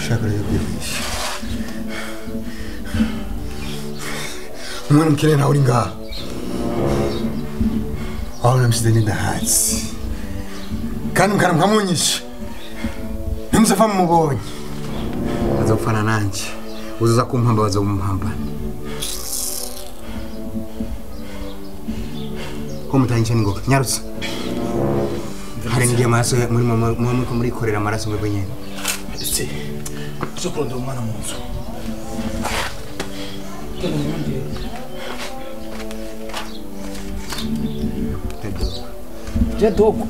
Ushaka rero kwihisha. Umwana mukene nawe uri ngaha. Aho namusize n'indahatsi. Kandi mukana mkamunyisha. Ntimuzafa mumubonye. Azopfana nanje. Uzoza kumpamba bazomumpamba. Ko mutanyisha ningoga. Nyarutse. Hari ngiye amaraso muri mama muri murikorera amaraso mwebwe nyene. Ese cyo kurondera umwana mu nzu. Je dogo.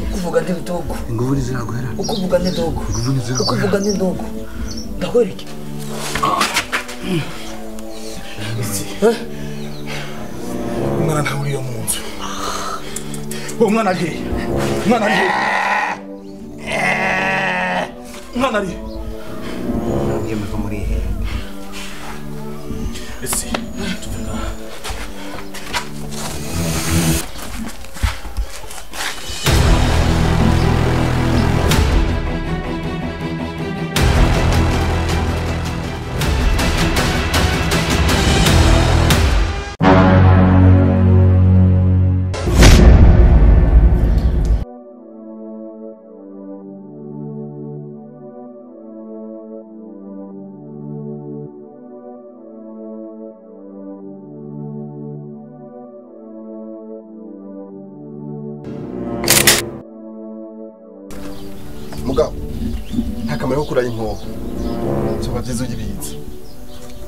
Ukuvuga ndi dogo. Inguvu niziraguhera. Ukuvuga ndi dogo. Inguvu niziraguhera. Ukuvuga ndi dogo. Ndakwereke. Umwana ntawe uri mu nzu. Umwana ari hehe? Umwana ari hehe? Umwana ari hehe? Ngiye muri hehe? Ese tuve ngaha. Mugabo nta kamaro ko kurara inkoho byoba byiza uyibizi.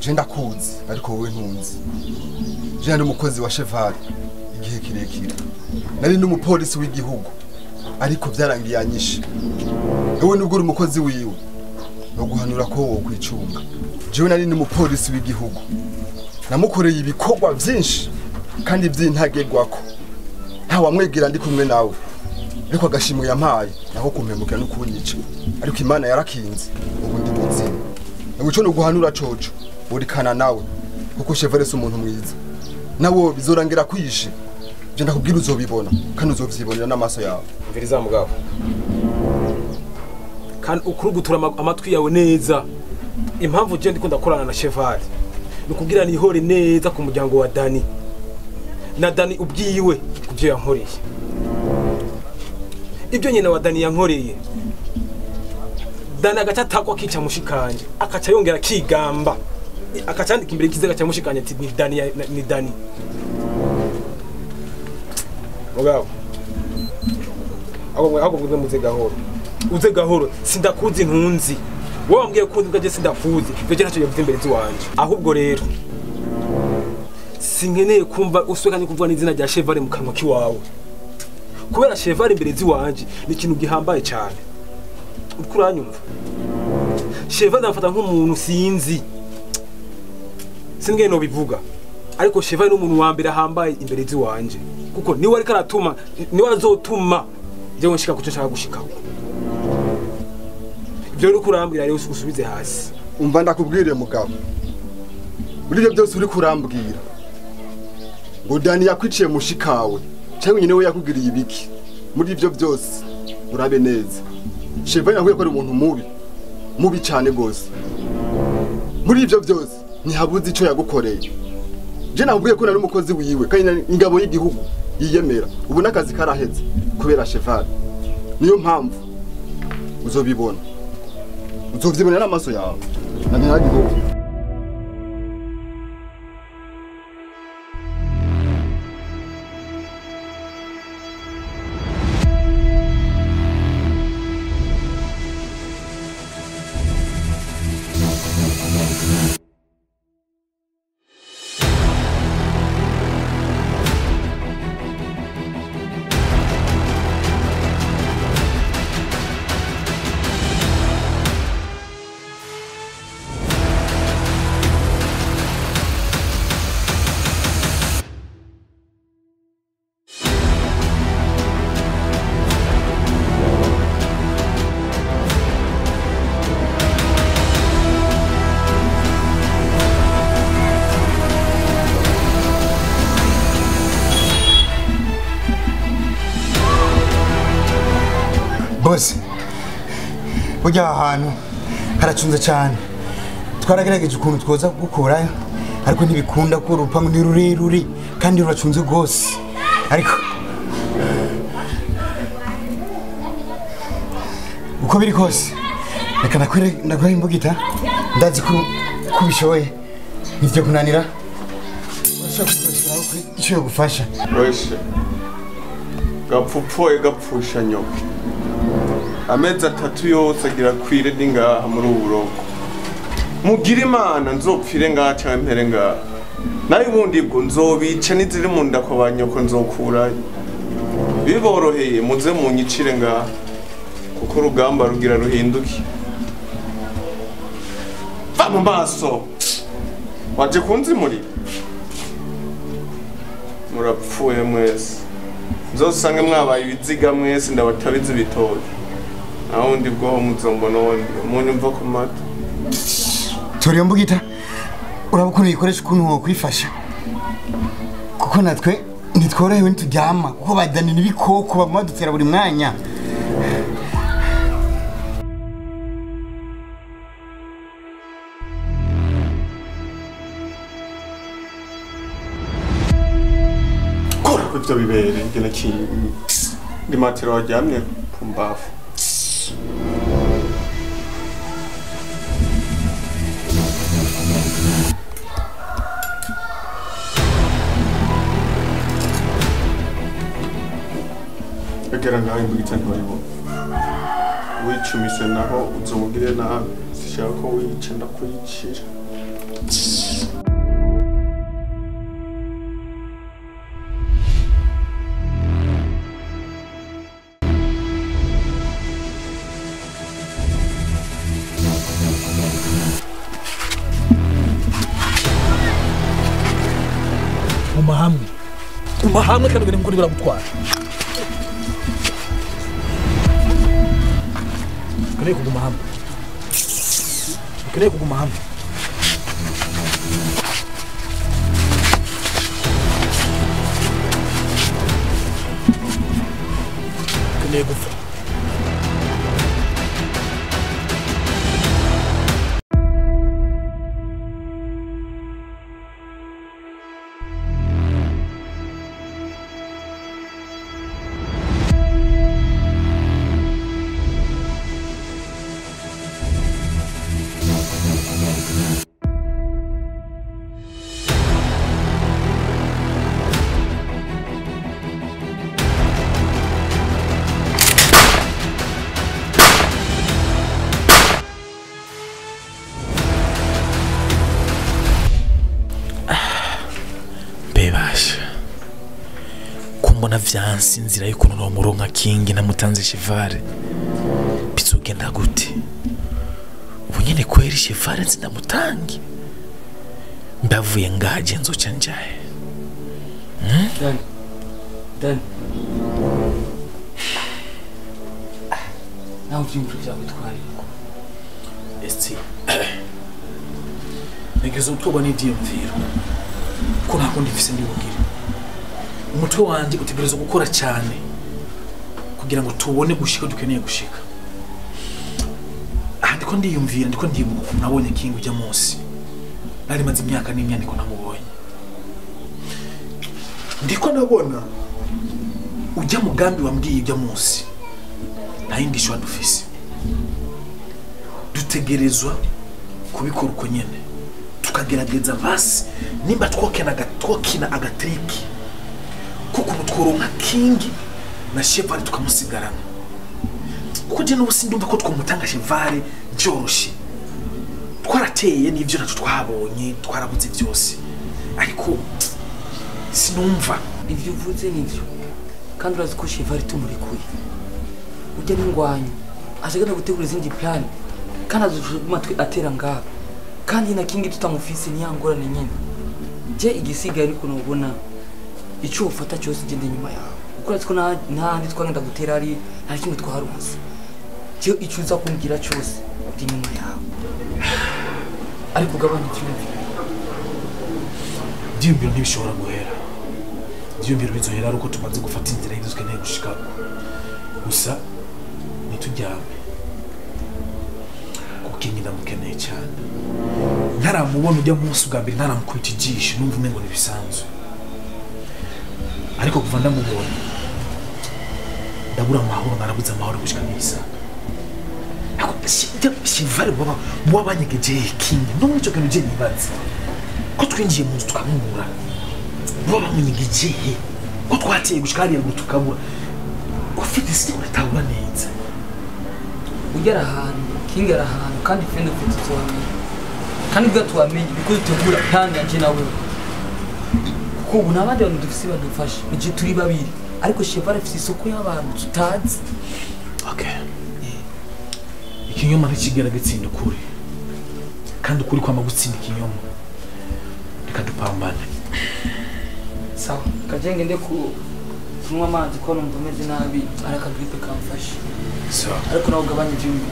Je ndakuzi ariko wowe ntunzi. Je nari umukozi wa Cheval igihe kirekire, nari n'umupolisi w'igihugu ariko byarangiye yanyishe. Wowe nubwo uri umukozi wiwe no guhanura ko wowe kwicunga. Jewe nari n'umupolisi w'igihugu, namukoreye ibikorwa byinshi kandi by'intagegwako, nta wamwegera ndi kumwe nawe, ariko agashimwe yampaye naho kumpemukira no kunyica, ariko Imana yarakinze ubu ndi muzima. Ngo no guhanura coco urikana nawe kuko Cheval si umuntu mwiza, nawo bizorangira kwishe. Je ndakubwira uzobibona kandi uzovyibonera n'amaso yawe. Mviriza mugabo, kandi ukurugutura amatwi yawe neza. Impamvu je ndiko ndakorana na Cheval ni kugira nihore neza ku muryango wa Dani na Dani ubwiwe kuvyo yankoreye. Ibyo nyina wa Dani yankoreye, Dani agaca atakwa akica mushikanje, akaca yongera kigamba, akaca yandika imbere y'ikiziga cya mushikanje ati ni Dani, ni Dani. Mugabo ahubwo muze gahoro, uze gahoro, sindakuzi ntunzi. Wowe wambwiye ko undi bwaje sindakuzi, ibyo ntacyo yavuze imbere ziwanje. Ahubwo rero sinkeneye kumva uswekanye kuvuga n'izina rya Cheval mu kanwa kiwawe, kubera Cheval imbere ziwanje ni ikintu gihambaye cyane. Uriko uranyumva? Cheval ndamufata nk'umuntu sinzi, singe no bivuga, ariko Cheval ni umuntu wa mbere ahambaye imbere ziwanje, kuko niwe ariko aratuma, niwe azotuma jewe nshika kuco nshaka gushikaho. Ibyo uri kurambwira rero usubize hasi. Umva ndakubwire mugabo, muri ibyo byose uri kurambwira ngo Dani yakwiciye mushikawe cyangwa nyine we yakugiriye ibiki, muri ibyo byose urabe neza. Cheval yahuye ko ari umuntu mubi mubi cyane gose. Muri ibyo byose ntihabuze ico yagukoreye. Je nakubwiye ko nari umukozi wiwe kandi ingabo y'igihugu yiyemera, ubu n'akazi karaheze kubera Cheval. Niyo mpamvu uzobibona, uzovyibonera n'amaso yawe. Na ntagihugu. Boss, burya aha hantu haracunze cyane. Twaragerageje ukuntu twoza gukurayo ariko ntibikunda ko urupangu ni rurerure kandi ruracunze rwose. Ariko uko biri kose reka ndakwere imbugita, ndazi ko kubishoboye nivyo kunanira. Urashobora kuzashiraho kuri ico gufasha. Weshe gapfupfoye gapfusha nyoko. Amezi 3 yose agira kwire ndi ngaha muri ubu buroko. Mugire Imana nzopfire ngaha canke mpere ngaha. Nayo ubundi bwo nzobica n'iziri mu nda kwa ba nyoko nzokurayo. Biboroheye muze munyicire ngaha kuko urugamba rugira ruhinduke. Va mu maso! Waje kunzimurira? Murapfuye mwese. Nzosange mwabaye ibiziga mwese ndabatabizi ibitoki. Naho undi bwoho muzombona wundi munyumva ku mata. Toriyo mbugita uraba ukuntu uyikoresha ukuntu wokwifasha, kuko natwe ntitworohewe ntituryama kuko badanira ibikoko baguma badutera buri mwanya. Kora ivyo bibere ngene kintu ndi matera waryamye pumbafu. Egera ngaho imbugita ntibayibona. Wicumise naho uzomugire nabi, sishaka ko wica ndakwicira. Guma hamwe kandi ugende mukuri baragutwara. Ukeneye kuguma hamwe. Ukeneye kuguma hamwe. Ukeneye gupfa. Kumbona vyansi inzira y'ukuntu nomuronka King namutanze Chevale bizogenda gute? Ubu nyene kweri Chevale nzindamutange mbavuye ngaje nzoca njaye. Dan nawe uvyumviro vyawe bitwariko esti nigeze gutwarwa n'ivyiyumviro ko nta kundi mfise ndibugire. Umutwe wanje utegerezwa gukora cyane kugira ngo tubone gushika dukeneye gushika. Ah, ndiko ndiyumvira, ndiko ndibuka ukuntu nabonye King ujya munsi. Nari maze imyaka n'imyandiko namubonye. Ndiko nabona ujya mugambi wambwiye ujya munsi. Nta yindi shwa dufise. Dutegerezwa kubikora uko nyene. Tukagerageza basi nimba twokina agatriki. Kuko tworonka King na Chevale tukamusigarana. Kuko je n'ubu sindumva ko twomutanga Chevale byoroshe. Twarateye n'ivyo naco twabonye, twarabuze byose. Ariko sinumva ivyo uvuze nivyo. Kandi urazi ko Chevale tumurekuye. Ujya n'ingwanyo ashaka gutegura izindi plan kandi azujuma twe atera ngaha. Kandi na King tutamufise ni yangorane nyene. Je igisigaye ariko nubona ico ufata cyose ugende nyuma yawe. Kuko urazi ko nta twagenda gutera ari nta kimwe twaharonse. Je ico uza kumbwira cyose ndi nyuma yawe. Ariko ugabanya icyumviro. Ivyiyumviro ntibishobora guhera. Ivyiyumviro bizohera ari uko tumaze gufata inzira y'ivyo dukeneye gushikako. Gusa ni ntituryame kuko Kingi ndamukeneye cyane. Ntaramubona ujya munsi bwa mbere ntaramukubita ijisho numva umengo ntibisanzwe, ariko kuva ndamubonye ndabura amahoro, narabuze amahoro gushika n'isa. Chevale baba banyegeje Kingi no muri ico kintu je nibaza ko twinjiye mu nzu tukamubura, baba bamunyegeje he ko twateye gushika hariya ngo tukabura. Ufite isi uratabura neza ugera ahantu Kingi ari ahantu kandi fende ufite tuwamenye kandi ubwo tuwamenye biko dutegura plan yanje nawe, kuko ubu n'abandi bantu dufise badufasha nije turi babiri, ariko Chevale afise isoko y'abantu tutazi. Okay, ikinyoma ntikigera gitsinda ukuri, kandi ukuri kwama gutsinda ikinyoma. Reka dupambane. Sawa, kajenge nde kunywa amazi ko numva meze nabi, araka gripe kamfashe. Sawa, ariko nawe ugabanye ivyumbi.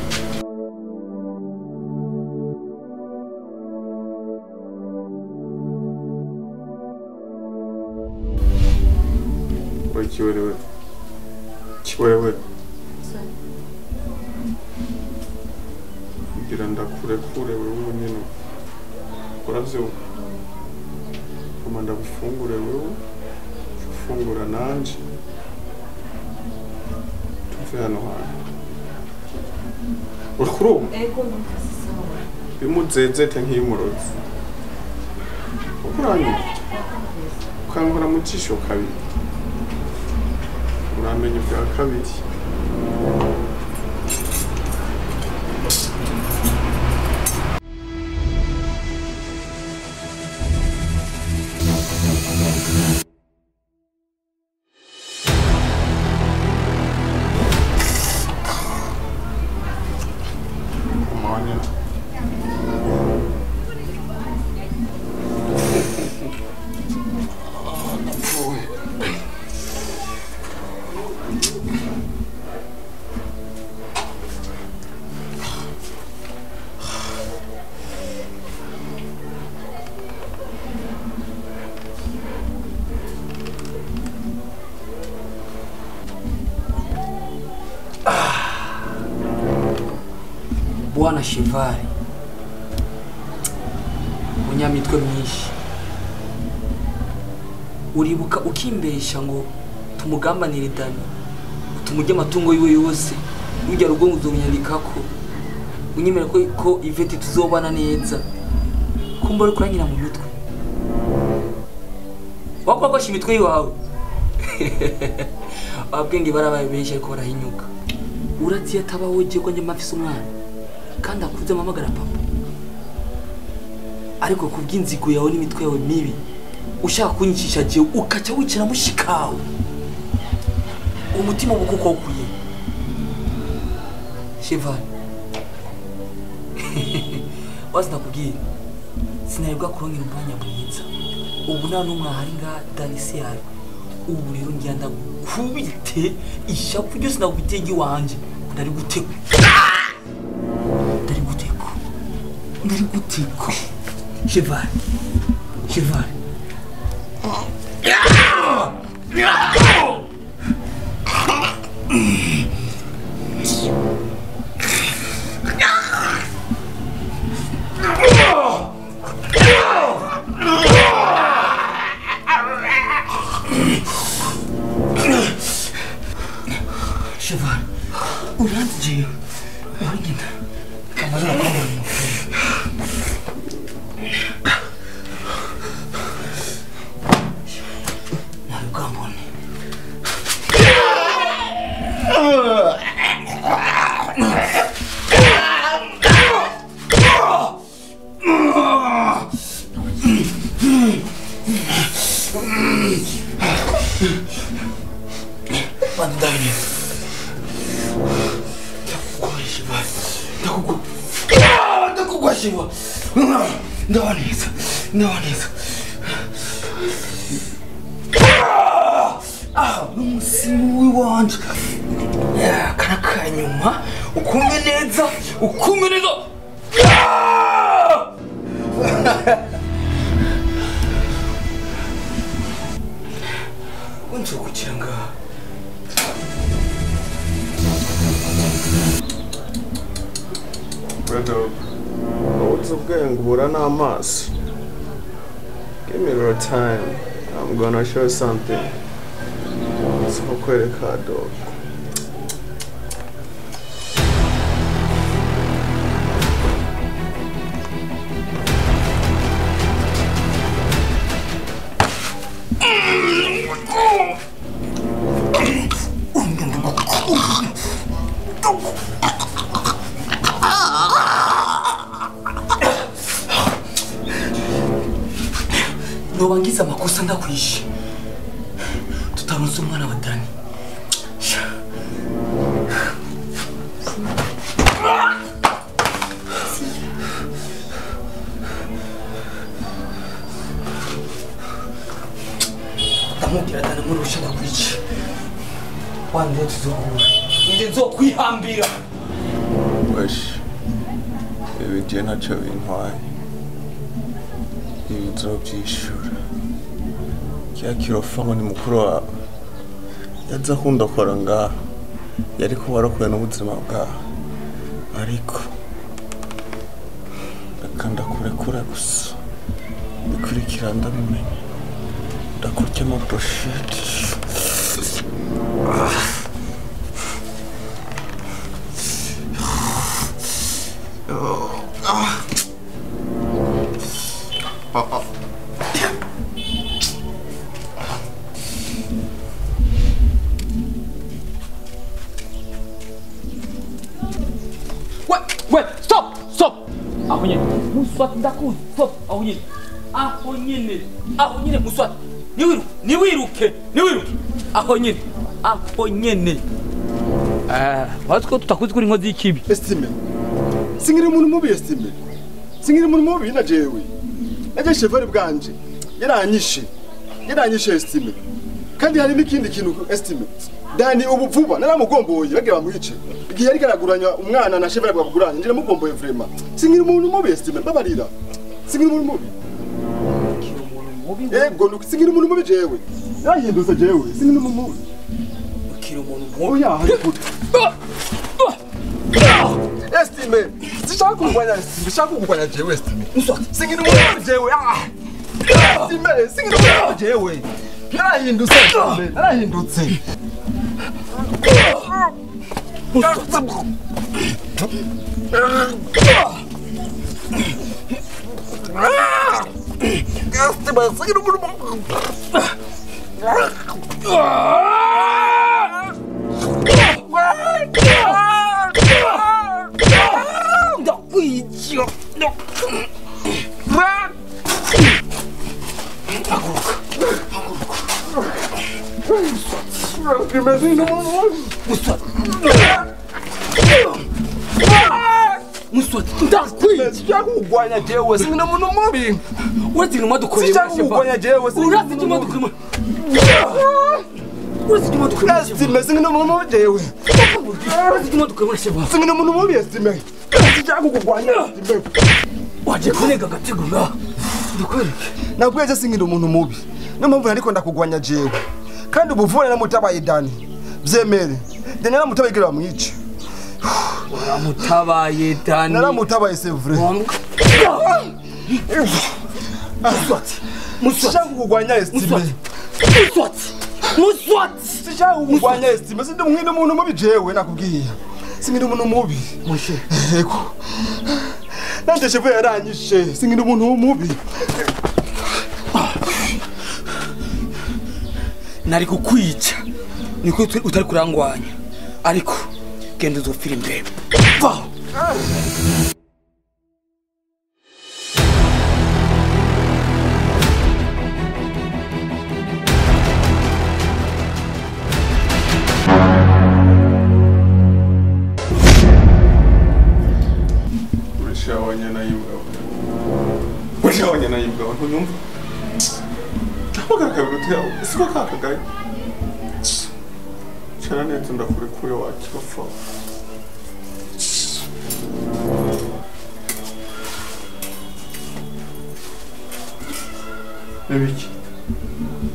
Oye, kiwerewe. Kiwerewe. Kugira ndakurekure wewe nyene uravyumva, ngoma ndagufungure wewe ufungura nanje tuve hano hantu. Uriko urumva? Ego numvise sawa. Bimuzezete nk'iy'umurozi. Uko uranyumva? Ukankora mu jisho kabiri uramenya ubwa kabiri. Bwana Chevale munyamitwe myinshi, uribuka ukimbesha ngo tumugambanire Dani, tumujye amatungo yiwe yose, ujya rugo uzomunyandikako unyemera ko Ivete tuzobana neza, kumba uri kurangira mu mitwe wakwakosha imitwe yiwawe. Ababwenge barabaye benshi ariko barahinyuka. Uratiye atabaho je ko njye mafise umwana kandi akuze amamagara papa, ariko kubw'inzigo yawe n'imitwe yawe mibi ushaka kunyicisha je ukaca wicara mushikawe umutima ubukuko ukuye. Chevale wazi nakubwiye sinaribwa kurongera umwanya mwiza, ubu nta n'umwe ahari nga Danisi yawe. Ubu rero ngira ndagukubite ishapu ryose ndagukubitiye iwanje, ndariguteka ndariguteka. Chevale, Chevale. Chevale, uranzi uragenda amazina akomeye. Ntabwo Bandanye. Ndakugwa Shiva. Ndabaneza. Ndabaneza. N'umusimu w'iwanje. Kana kanyuma ukumve neza, ukumve neza. Unzokukira ngaha. Brother, what's up gang? Ubura n'amaso. Give me a little time. I'm gonna show you something. Sokwereka dog. Nobangiza amakosa ndakwishe tutaronse umwana wa Dani. Ndamubwira Dani muri rusha ndakwice wande tuzohura nje nzokwihambira. Wesh, ibi je ntacyo bintwaye. Ibi nzobyishura. Kya kirofa ngo ni mukuru wawe yaza akunda ngaha yari kuba arokoye n'ubuzima bwawe, ariko reka ndakurekura gusa bikurikira ndabimenya ndakurya amabroshete. Wait, stop, stop. Aho nyene, Muswati ndakuzi, stop, aho nyene. Aho nyene, aho nyene Muswati. Niwiruke, niwiruke, niwiruke. Aho nyene, aho nyene. Watwo tutakuzi kuri inkozi y'ikibi. Estime. Singira umuntu mubi Estime. Singira umuntu mubi na jewe. Naje chevali bwanje. Yaranyishe. Yaranyishe Estime. Kandi hari n'ikindi kintu Estime. Dani ubu vuba naramugomboye bagira bamwice. Igihe yari karaguranya umwana na chevali bwaguranye ngira mugomboye vraiment. Singira umuntu mubi Estime babarira. Singira umuntu mubi. Ego singira umuntu mubi jewe. Yarahindutse jewe. Singira umuntu mubi. Ukira umuntu mubi. Oya hari kuta. Estime, sishaka kugwanya Estime, sishaka kugwanya jewe Estime. Singira umuntu mubi jewe. Estime, singira umuntu mubi jewe. Narahindutse Estime, narahindutse. Muswati ndakwiye kugwanya jewe singira umuntu mubi. Uretse inuma dukoreye kugwanya jewe uretse inuma dukoreye uretse inuma dukoreye Estime singira umuntu mubi jewe uretse inuma dukoreye singira umuntu mubi Estime sishaka kugwanya Estime. Waje kunega agatego nga ndakwereke nakwiye singira umuntu mubi niyo mpamvu nariko ndakugwanya jewe kandi ubuvure namutabaye Dani byemere Dani naramutabaye kugira bamwice. Uramutabaye Dani. Naramutabaye c'est vrai. Muswati. Muswati. Sishaka kugwanya Estime. Muswati. Muswati. Sishaka kugwanya Estime. Sindi umwino umuntu mubi jewe nakubwiye. Singira umuntu mubi. Mushe. Yego. Nanje chef yaranyishe. Singira umuntu mubi. Nari kukwica. Niko utari kurangwanya. Ariko genda uzopfira imbere. Va. Urashawanya yibwa ntunyumva. Ndavuga siko kakagaye. Cyane neza ndakurekure wakirofa. Nibiki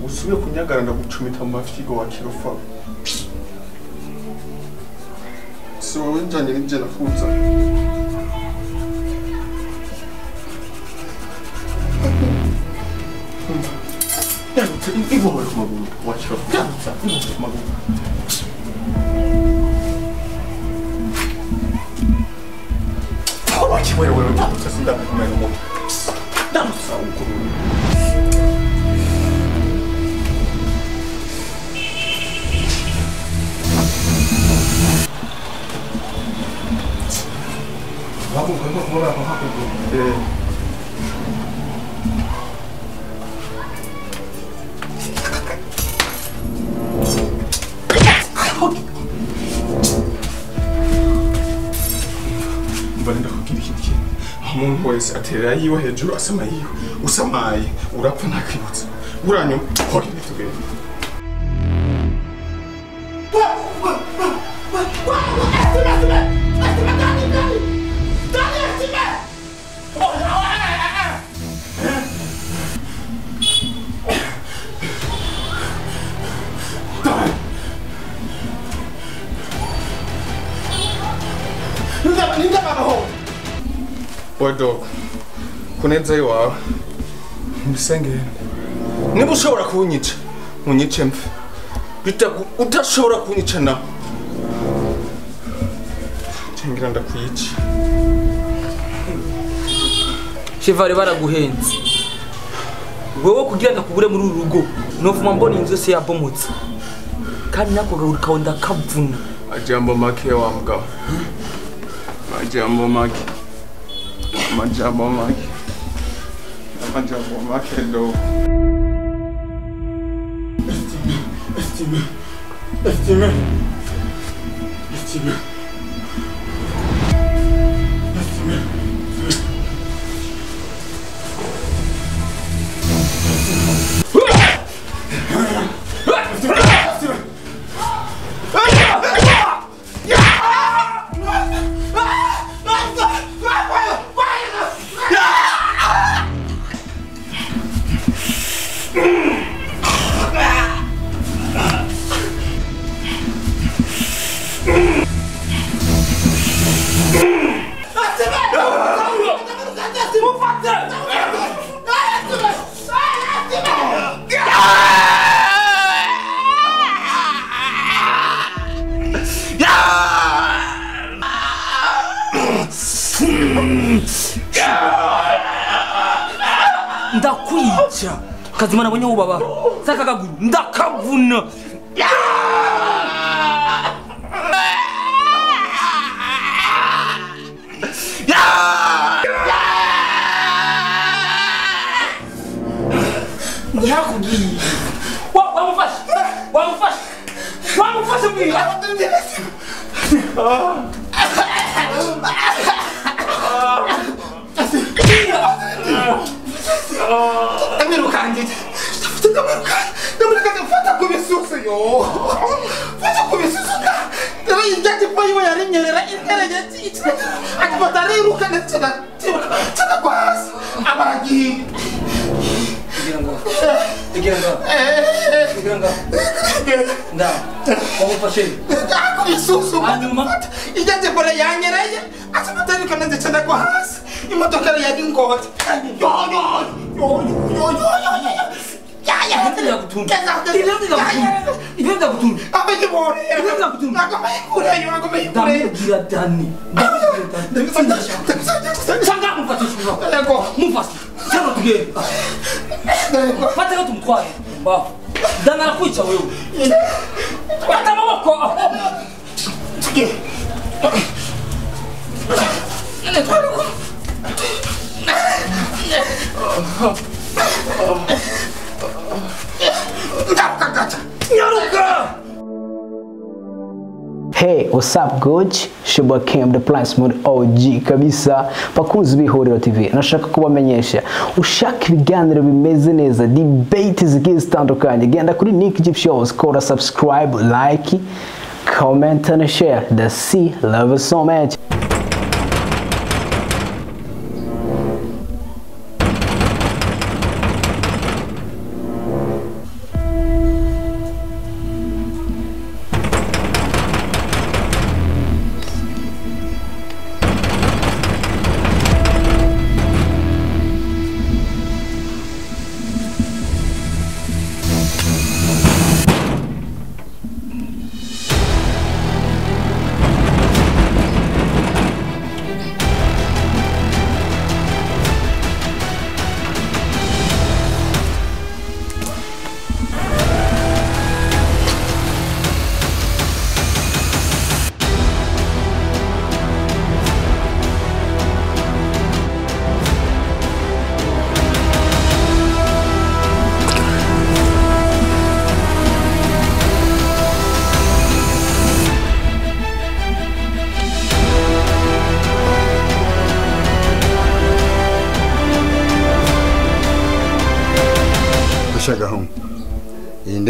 usubiye kunyagara ndagucumita mu mafyigo wa kirofa. Si wowe njanye n'ibyo nakuza. Nyarutsa ibohore ku maguru wacyo. Nyarutsa ibohore ku maguru. Wachi wewe wewe nyarutsa sindakumena umuntu. Nyarutsa uko. Umuntu wese aterera yiwe hejuru asama yiwe usamaye urapfa ntakwibutsa uranyuma hogere tugende. Dog, kunenza iwawe mbisengene niba ushobora kunyica unyice mfe bitaku udashobora kunyica na cengira ndakwica. Chevare baraguhenze wewe kugira ndakugure muri uru rugo nofuma mbona inzu se yabomotse kandi nako garuka ndakavuna. Majambo make wa mugabo, majambo make, majambo make, majambo make do. Estime, estime, estime, estime. Ndakwica kazima nabonye ubabara sakakaguru ndakavuna. Ndakubwiye wamufashe wamufashe wamufashe mbwira. Ndamwirukanze ku bisusu yo fata ku bisusu ka Hey, what's up coach? Shuba Cam the Plants Mode OG kabisa. Bakunzi b'Ihuriro TV, nashaka kubamenyesha ushaka ibiganiro bimeze neza, debate zigiye zitandukanye, genda kuri Nick Jeep Shows, kora subscribe, like, comment and share. The C love you so much.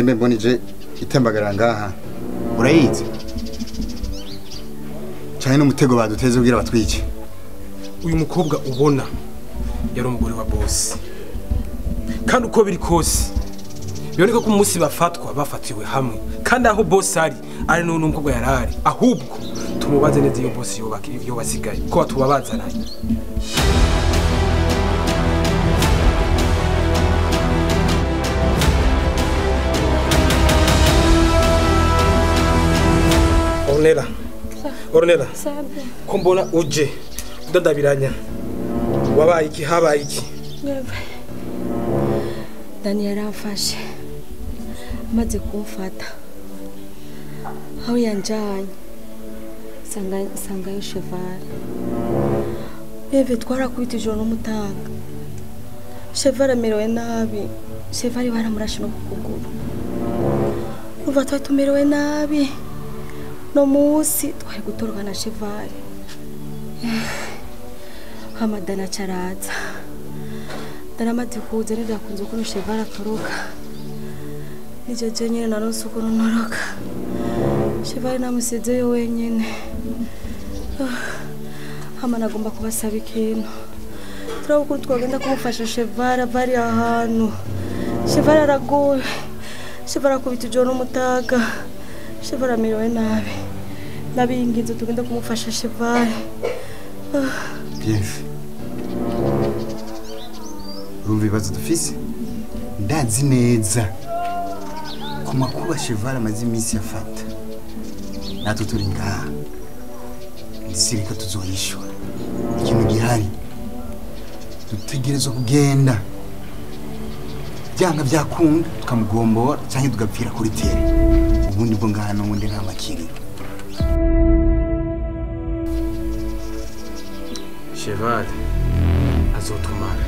Ndembe mbona ije itembagara ngaha. Urayizi? Cyane n'umutego baduteze kugira batwice. Uyu mukobwa ubona yari umugore wa boss. Kandi uko biri kose biboneka ko umunsi bafatwa bafatiwe hamwe, kandi aho boss ari n'uwo mukobwa yarari, ahubwo tumubaze neza iyo boss yobaka ibyo basigaye ko batubabazananye. Ornella, Ornella, ko mbona uje udandabiranya, wabaye iki, habaye iki? Dani yaramfashe, amaze kumfata aho yanjanye sangayo Cheval. Beve twarakubita ijoro n'umutaga. Cheval amerewe nabi, Cheval baramurashe no kukuguru. Uva twari tumerewe nabi, no munsi twari gutoroka na Cheval. Hamadana caraza. Daramaze kuza ntibyakunze ukuntu Cheval atoroka. Nicyo cyo nyine naronse ukuntu ntoroka. Cheval namusizeyo wenyine. Hama nagomba kubasaba ikintu. Turabona ukuntu twagenda kumufasha Cheval ava ari ahantu. Cheval aragowe. Cheval akubita ijoro n'umutaga. Cheval amerewe nabi. Ndabinginze tugenda kumufasha Cheval. Bienfait. Urumva ibibazo dufise? Ndazi neza ku makuba Cheval amaze iminsi afata, natwe turi ngaha ndisireka tuzoyishura. Ikintu gihari dutegerezwa kugenda byanga byakunda tukamugombora cyangwa tugapfira kuri tere, ubundi bwo ngaha n'ubundi nta makiriro. Cheval azotumara.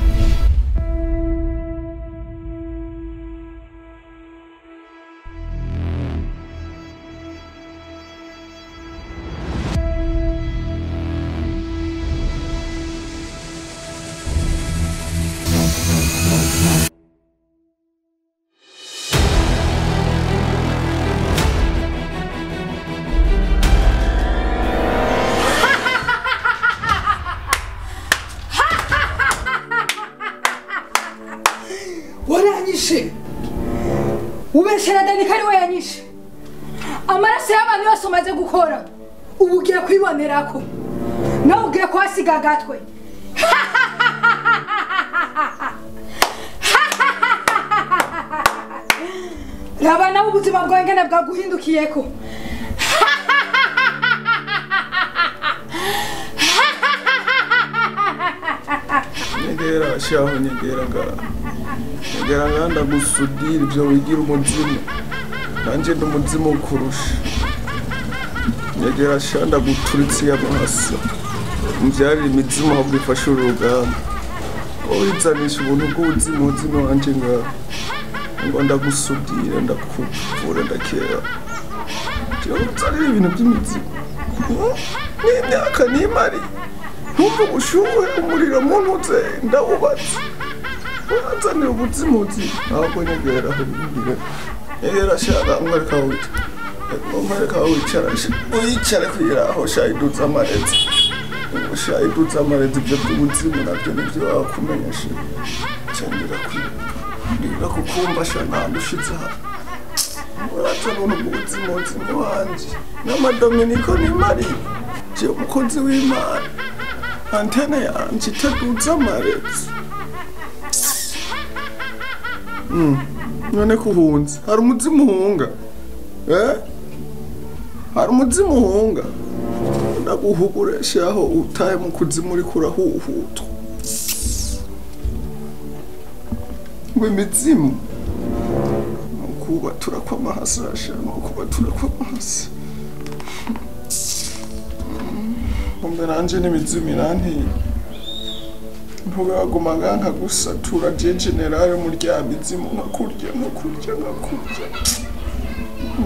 Ubeshera Dani kari we yanyishe. Amaraso y'abantu yose umaze gukora ubu ugiye kwibonerako, nawe ugiye kuhasiga agatwe. Raba nawe ubuzima bwawe ngene bwaguhindukiyeko. Nyegera shaho, nyegera ngaha. Nyegera ngaha ndagusudira ibyo wigira umuzimu. Nanje ndi umuzimu ukurusha. Nyegera sha ndaguturitse amaso. Umvyarire imizimu ahubwo ifashe urugamba. Wizanisha ubuntu bw'ubuzimu umuzimu wanje ngaha. Ngo ndagusudira, ndakuvura, ndakera. Jewe uzanira ibintu by'imizimu. N'imyaka nimari. Ntumva ubushuhe, umuriro muntuze, ndawubatse. Uranzanira ubuzimuzi. Ntabwo nyegera aho bibwira. Nyegera sha mwereka aho wicara. Mwereka aho wicara. Uyicare kugira aho sha iduza amarezi. Sha iduza amarezi ibyo by'ubuzimu nabyo nibyo wakumenyesha. Cengera kwira kukumva sha nta ushize aha. Urazana ubuntu bw'ubuzimuzi wanje. N'amadominiko nimari. Jewe umukozi w'Imana. Antene yanje itaduza amarezi. None kuhunze hari umuzimu uhunga, hari umuzimu uhunga. Ndaguhuguresha aho utaye mu kuzimu uriko urahuhutwa. Ngo imizimu nukubatura kw'amahasa, sha nukubatura kw'amahasa. Kumbe nanje n'imizimu irantiye. Ntugaguma nka gusatura je generale murya mizimu nkakurya nkakurya nkakurya.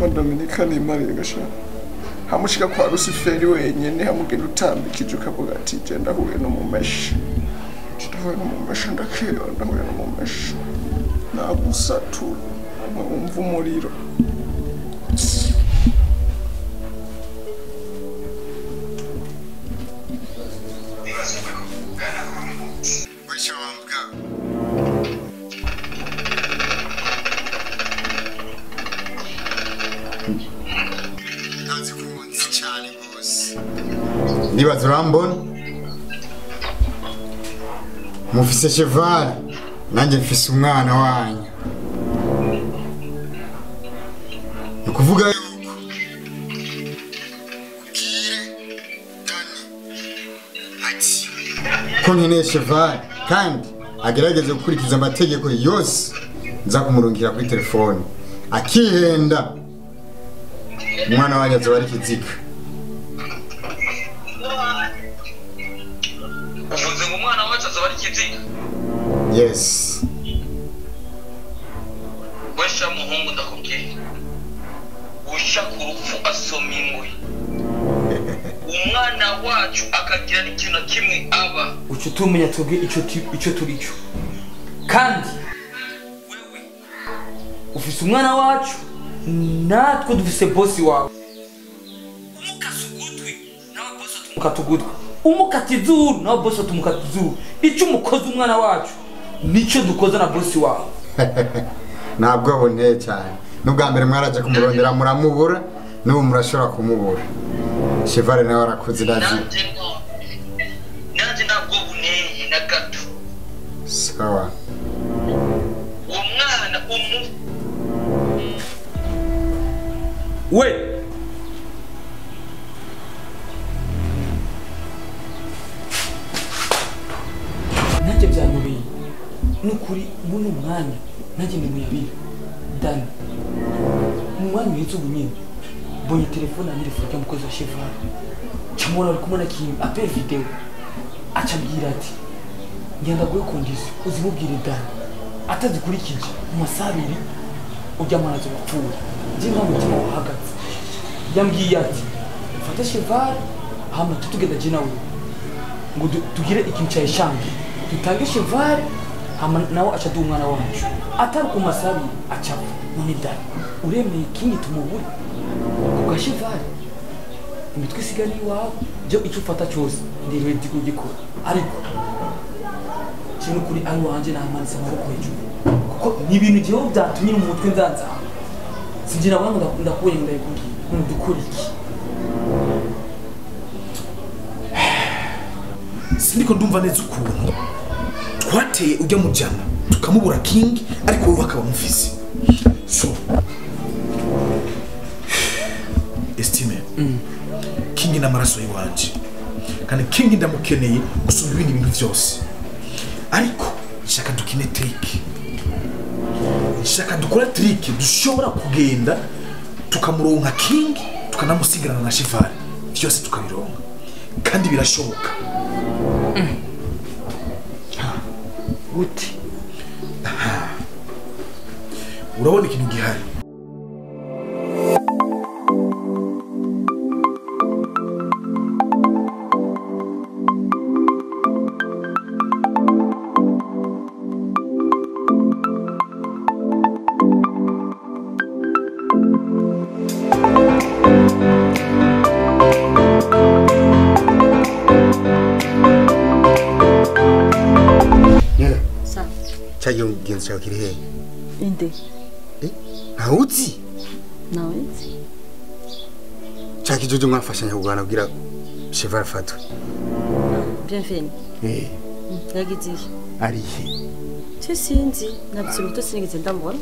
Madominika nimariye gasha. Hamushika kwa Rusiferi wenyene hamugenda utambikije ukavuga ati je ndahuye n'umumesha. Ndahuye n'umumesha ndakera, ndahuye n'umumesha. Nagusatura. Wumva umuriro. Ndibaza urambona mufise Cheval nanjye mfise umwana wanyu, ni ukuvuga yuko ubwire Dani ati ko nkeneye Cheval kandi agerageze gukurikiza amategeko yose nza kumurungikira kuri telefone, akihenda umwana wanyu azoba ari ikiziga. Yes. Wesha muhungu ndakubwiye. Ushaka urupfu asoma ingwe. Umwana wacu akagira n'ikintu na kimwe aba. Uco tumenya twebwe ico turi cyo. Kandi wewe ufise umwana wacu natwe dufise boss wawe. Umukase ugutwi nawe boss tumukata ugutwi. Umukata izuru nawe boss tumukata izuru. Icyo umukoze umwana wacu nicyo dukoze na boss wawe. Ntabwo aboneye cyane. N'ubwa mbere mwaraje kumurondera muramubura, n'ubu murashobora kumubura. Cheval nawe arakuze ndazi. Nanjye ntabwo buneye na gato. Sawa. Uwo mwana we nanjye byanyobeye nukuri muno mwanya nanjye ndi muyabira Dani mu mwanya uhetse ubu nyine mbonye telefone yanjye ifoto y'umukozi wa Cheval camubona ari kumwe na Kim apel video acambwira ati ngenda guhe condition uzimubwire Dani atazikurikije mu masaha abiri ujya mwana azopfuye. Njye nta mutima wahagaze yambwiye ati mfate Cheval hama tugenda je nawe ngo tugire ikintu cya eshanje tutange Cheval hama nawe aca duha umwana wacu atari ku masabi acapfa. None Dani uremeye Kingi tumubure ku ga Cheval imitwe isigara iwawe je icyo ufata cyose ndi ready kugikora ariko kintu kuri ari wanje namanitse amaboko hejuru kuko ni ibintu jewe byatumye mu mutwe nzanza sinjye nabona ngo ndakubonye ndayikubwiye none dukora iki? Siniko ndumva neza ukuntu twateye ujya mu jana tukamubura King ariko wowe akaba mufise. So estime King n'amaraso yiwanje kandi King ndamukeneye gusumba ibindi bintu byose, ariko nshaka dukine trick, nshaka dukora trick dushobora kugenda tukamuronka King tukanamusigarana na Cheval byose tukabironka kandi birashoboka. Gute? Urabona ikintu gihari. Cyagiye cyawe kiri hehe? Inde. Ntawuzi? Ntawuzi. Cya kijojo mwafashanya kugwana kugira Cheval afatwe. Bienvenue. Yagize iki? Ari he? Cyo sinzi, nabyo muto sinigeze ndamubona.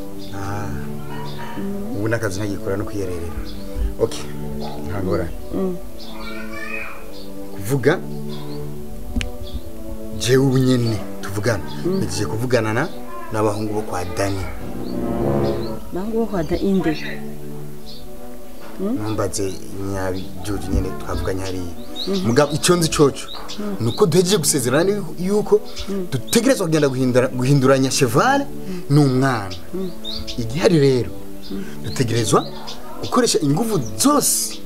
Ubu nakazi ntagikora no kwiyererera. Okay. Ntagorane. Kuvuga jewe ubu nyene tuvugana. Nagiye kuvugana na n'abahungu bo kwa Dani. Bahungu bo kwa Dani inde? Numbaze nyabijuju nyene twavuganye hariya. Mugabo icyo nzi coco nuko duhejeje gusezerana yuko dutegerezwa kugenda guhinduranya Cheval n'umwana. Igihari rero dutegerezwa gukoresha ingufu zose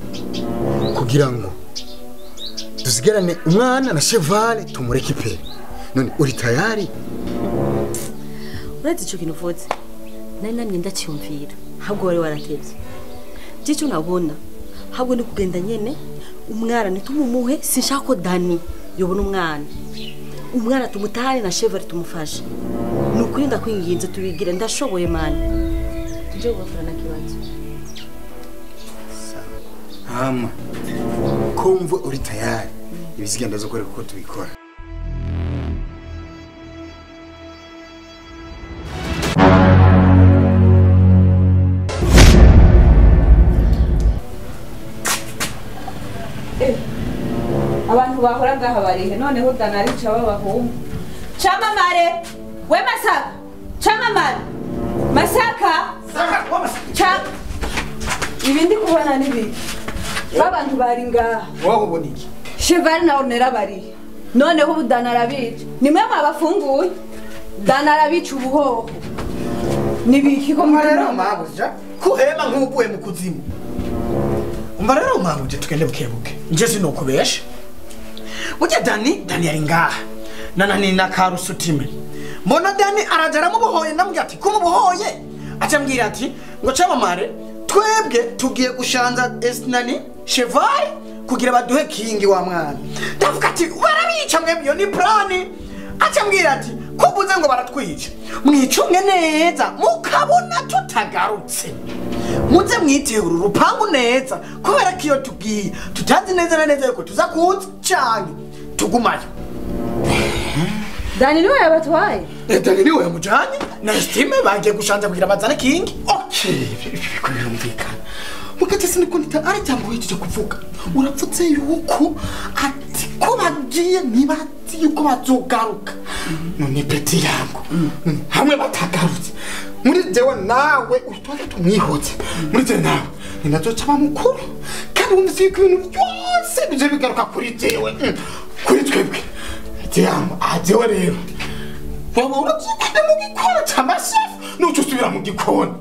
kugira ngo dusigarane umwana na Cheval tumureke pe. None uri tayari? Urazi ico kintu uvuze? Nari namye ndacyumvira ahubwo wari waratevye. Byicyo nabona ahubwo ni kugenda nyene umwana nitumumuhe sinshaka ko Dani yobona umwana. Umwana tumutahane na Chevali tumufashe. Nukuri ndakwinginze tubigire ndashoboye mani. Tuje gufura na kibazo. Hama kumva uri tayari ibisiga ndazokora kuko tubikora. Abantu bahora ngaha barihe noneho Danarica babahungu. Chamamare we Masaka chamamare Masaka Saka wa Masaka cha ibindi kubona nibi babantu bari ngaha wowe ubona iki Cheval na Ornera bari noneho ubu Danarabica nimwe mwabafunguye Danarabica ubuhoho nibiki ko rero mabuja kuhema nkubuye mu kuzimu umva rero mabuja tugende bukebuke nje sinokubesha burya Dani yari ngaha nana na Karusutime mbona Dani arajara mubohoye ndamubwira ati kumubohoye acambwira ati ngo camamare twebwe tugiye gushanza Esnani Cheval kugira baduhe kingi wa mwana ndavuga ati barabica mwebwe iyo ni plani acambwira ati kubuze ngo baratwica mwicunge neza mukabona tutagarutse muze mwitehure urupangu neza kubera ko iyo tugiye tutazi neza na neza yuko tuza kuza canke tugumayo. Dani niwe yabatwaye. Dani niwe yamujanye na Estime bagiye gushanza kugira bazane kingi. Okay, ibiko birumvikana. Mukate sinikundi ari cyangwa yitije kuvuga. Urapfutse yuko ati ko bagiye nibati yuko bazogaruka. None peti yangu hamwe batagarutse. Muri jewe nawe utwaze tumwihotse. Muri jewe nawe ninazoca bamukuru. Kandi wumvise yuko ibintu byose bije bigaruka kuri jewe. Kuri twebwe. Tiamo ajewe rero. Wowe urabyikunda mu gikoni cy'amashefu nuco usubira mu gikoni.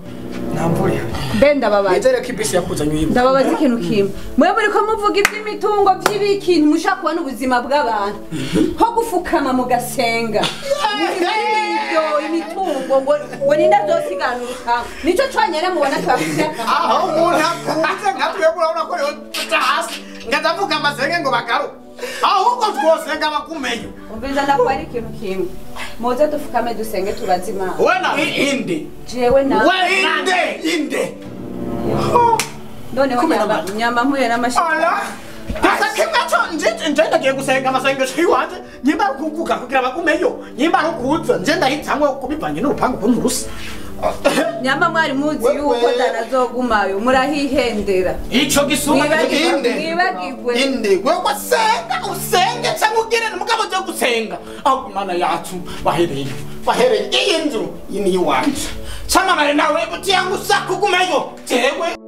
Namvuye. Benda babaza. Nizere ko ibisi yakuzanye uyibuka. Ndababaza ikintu kimwe. Mwe muri ko muvuga iby'imitungo by'ibiki ntimushaka kubona ubuzima bw'abantu. Ho gufukama mugasenga. Ibyo imitungo ngo ngo ninda zosigana urukango. Nico conyene mubona twafite. Aho umuntu akuze nka twebwe urabona ko rero tuta hasi. Ngazavuga amasenge ngo bagaruke. Ahubwo twosenga bakumenye. Umviza ndakwari ikintu kimwe. Muze dufukame dusenge tubaze Imana. Wena inde. Jewe na. We inde inde. Noneho nyamba mpuye n'amashyi. Ala. Pasa kimwe cyo nje ndagiye gusenga amasengesho yiwanje nyimba kuvuga kugira bagumeyo nyimba kuza nje ndahitamwe kubivanye n'urupangu kuntu rusa. Nyamba mwari muzi yuko Danazogumayo murahihendera. Ico gisuma inde. Mwibagirwe. Inde wewe senga usenge cyangwa ugire mugabo je gusenga. Aho Imana yacu bahereye. Bahereye iyi nzu ini iwacu. Chamamare nawe butiyangu sakugumeyo. Jewe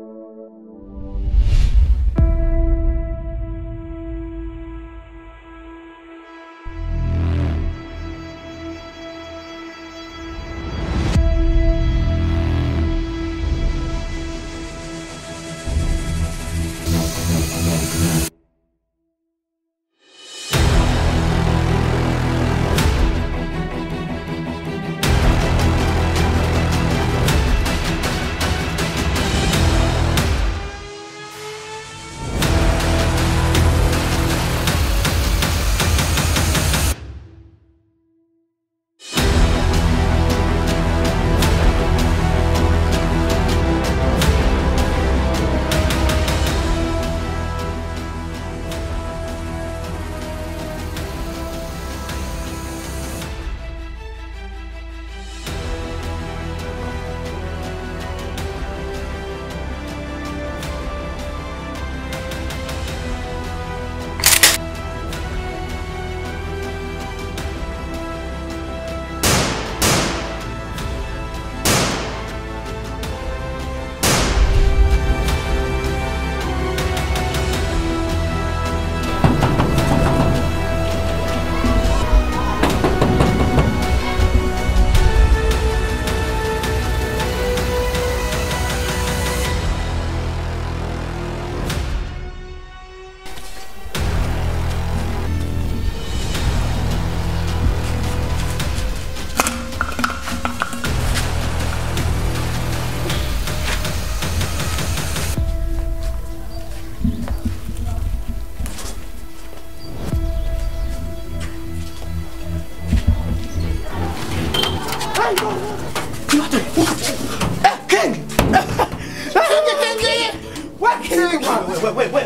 Kingi We we we.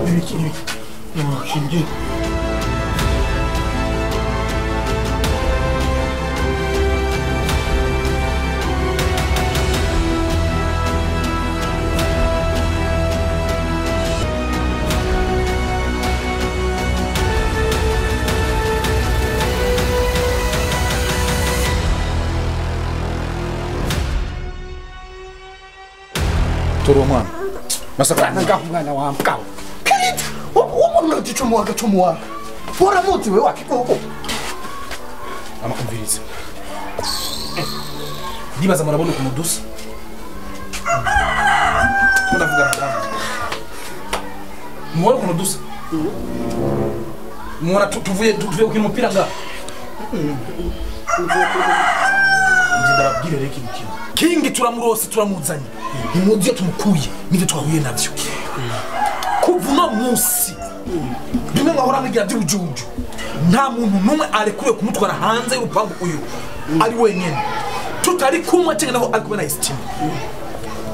Nibiki nibiki. Kingi. Toro mwana. Masaka ngaho mwana wa mkawo. Kirita umuntu ugicomuwa gacomuwa. Waramuzi we wakikoko. Amakumviriza. Ndibaza murabona ukuntu dusa. Ndavuga na. Mubona ukuntu dusa. Mubona tuvuye gukina umupira nga. Ndarabwira rero ikintu kimwe. Kingi turamurose turamuzanye. Nimuzi yo tumukuye nivyo twahuye navyo. Kuva uno munsi bimwe nkahora nkigira by'ubujuju. Nta muntu numwe arekuriwe kumutwara hanze y'urupangu uyu ari wenyene. Tutari kumwe cyangwa naho ari kumwe na Estime.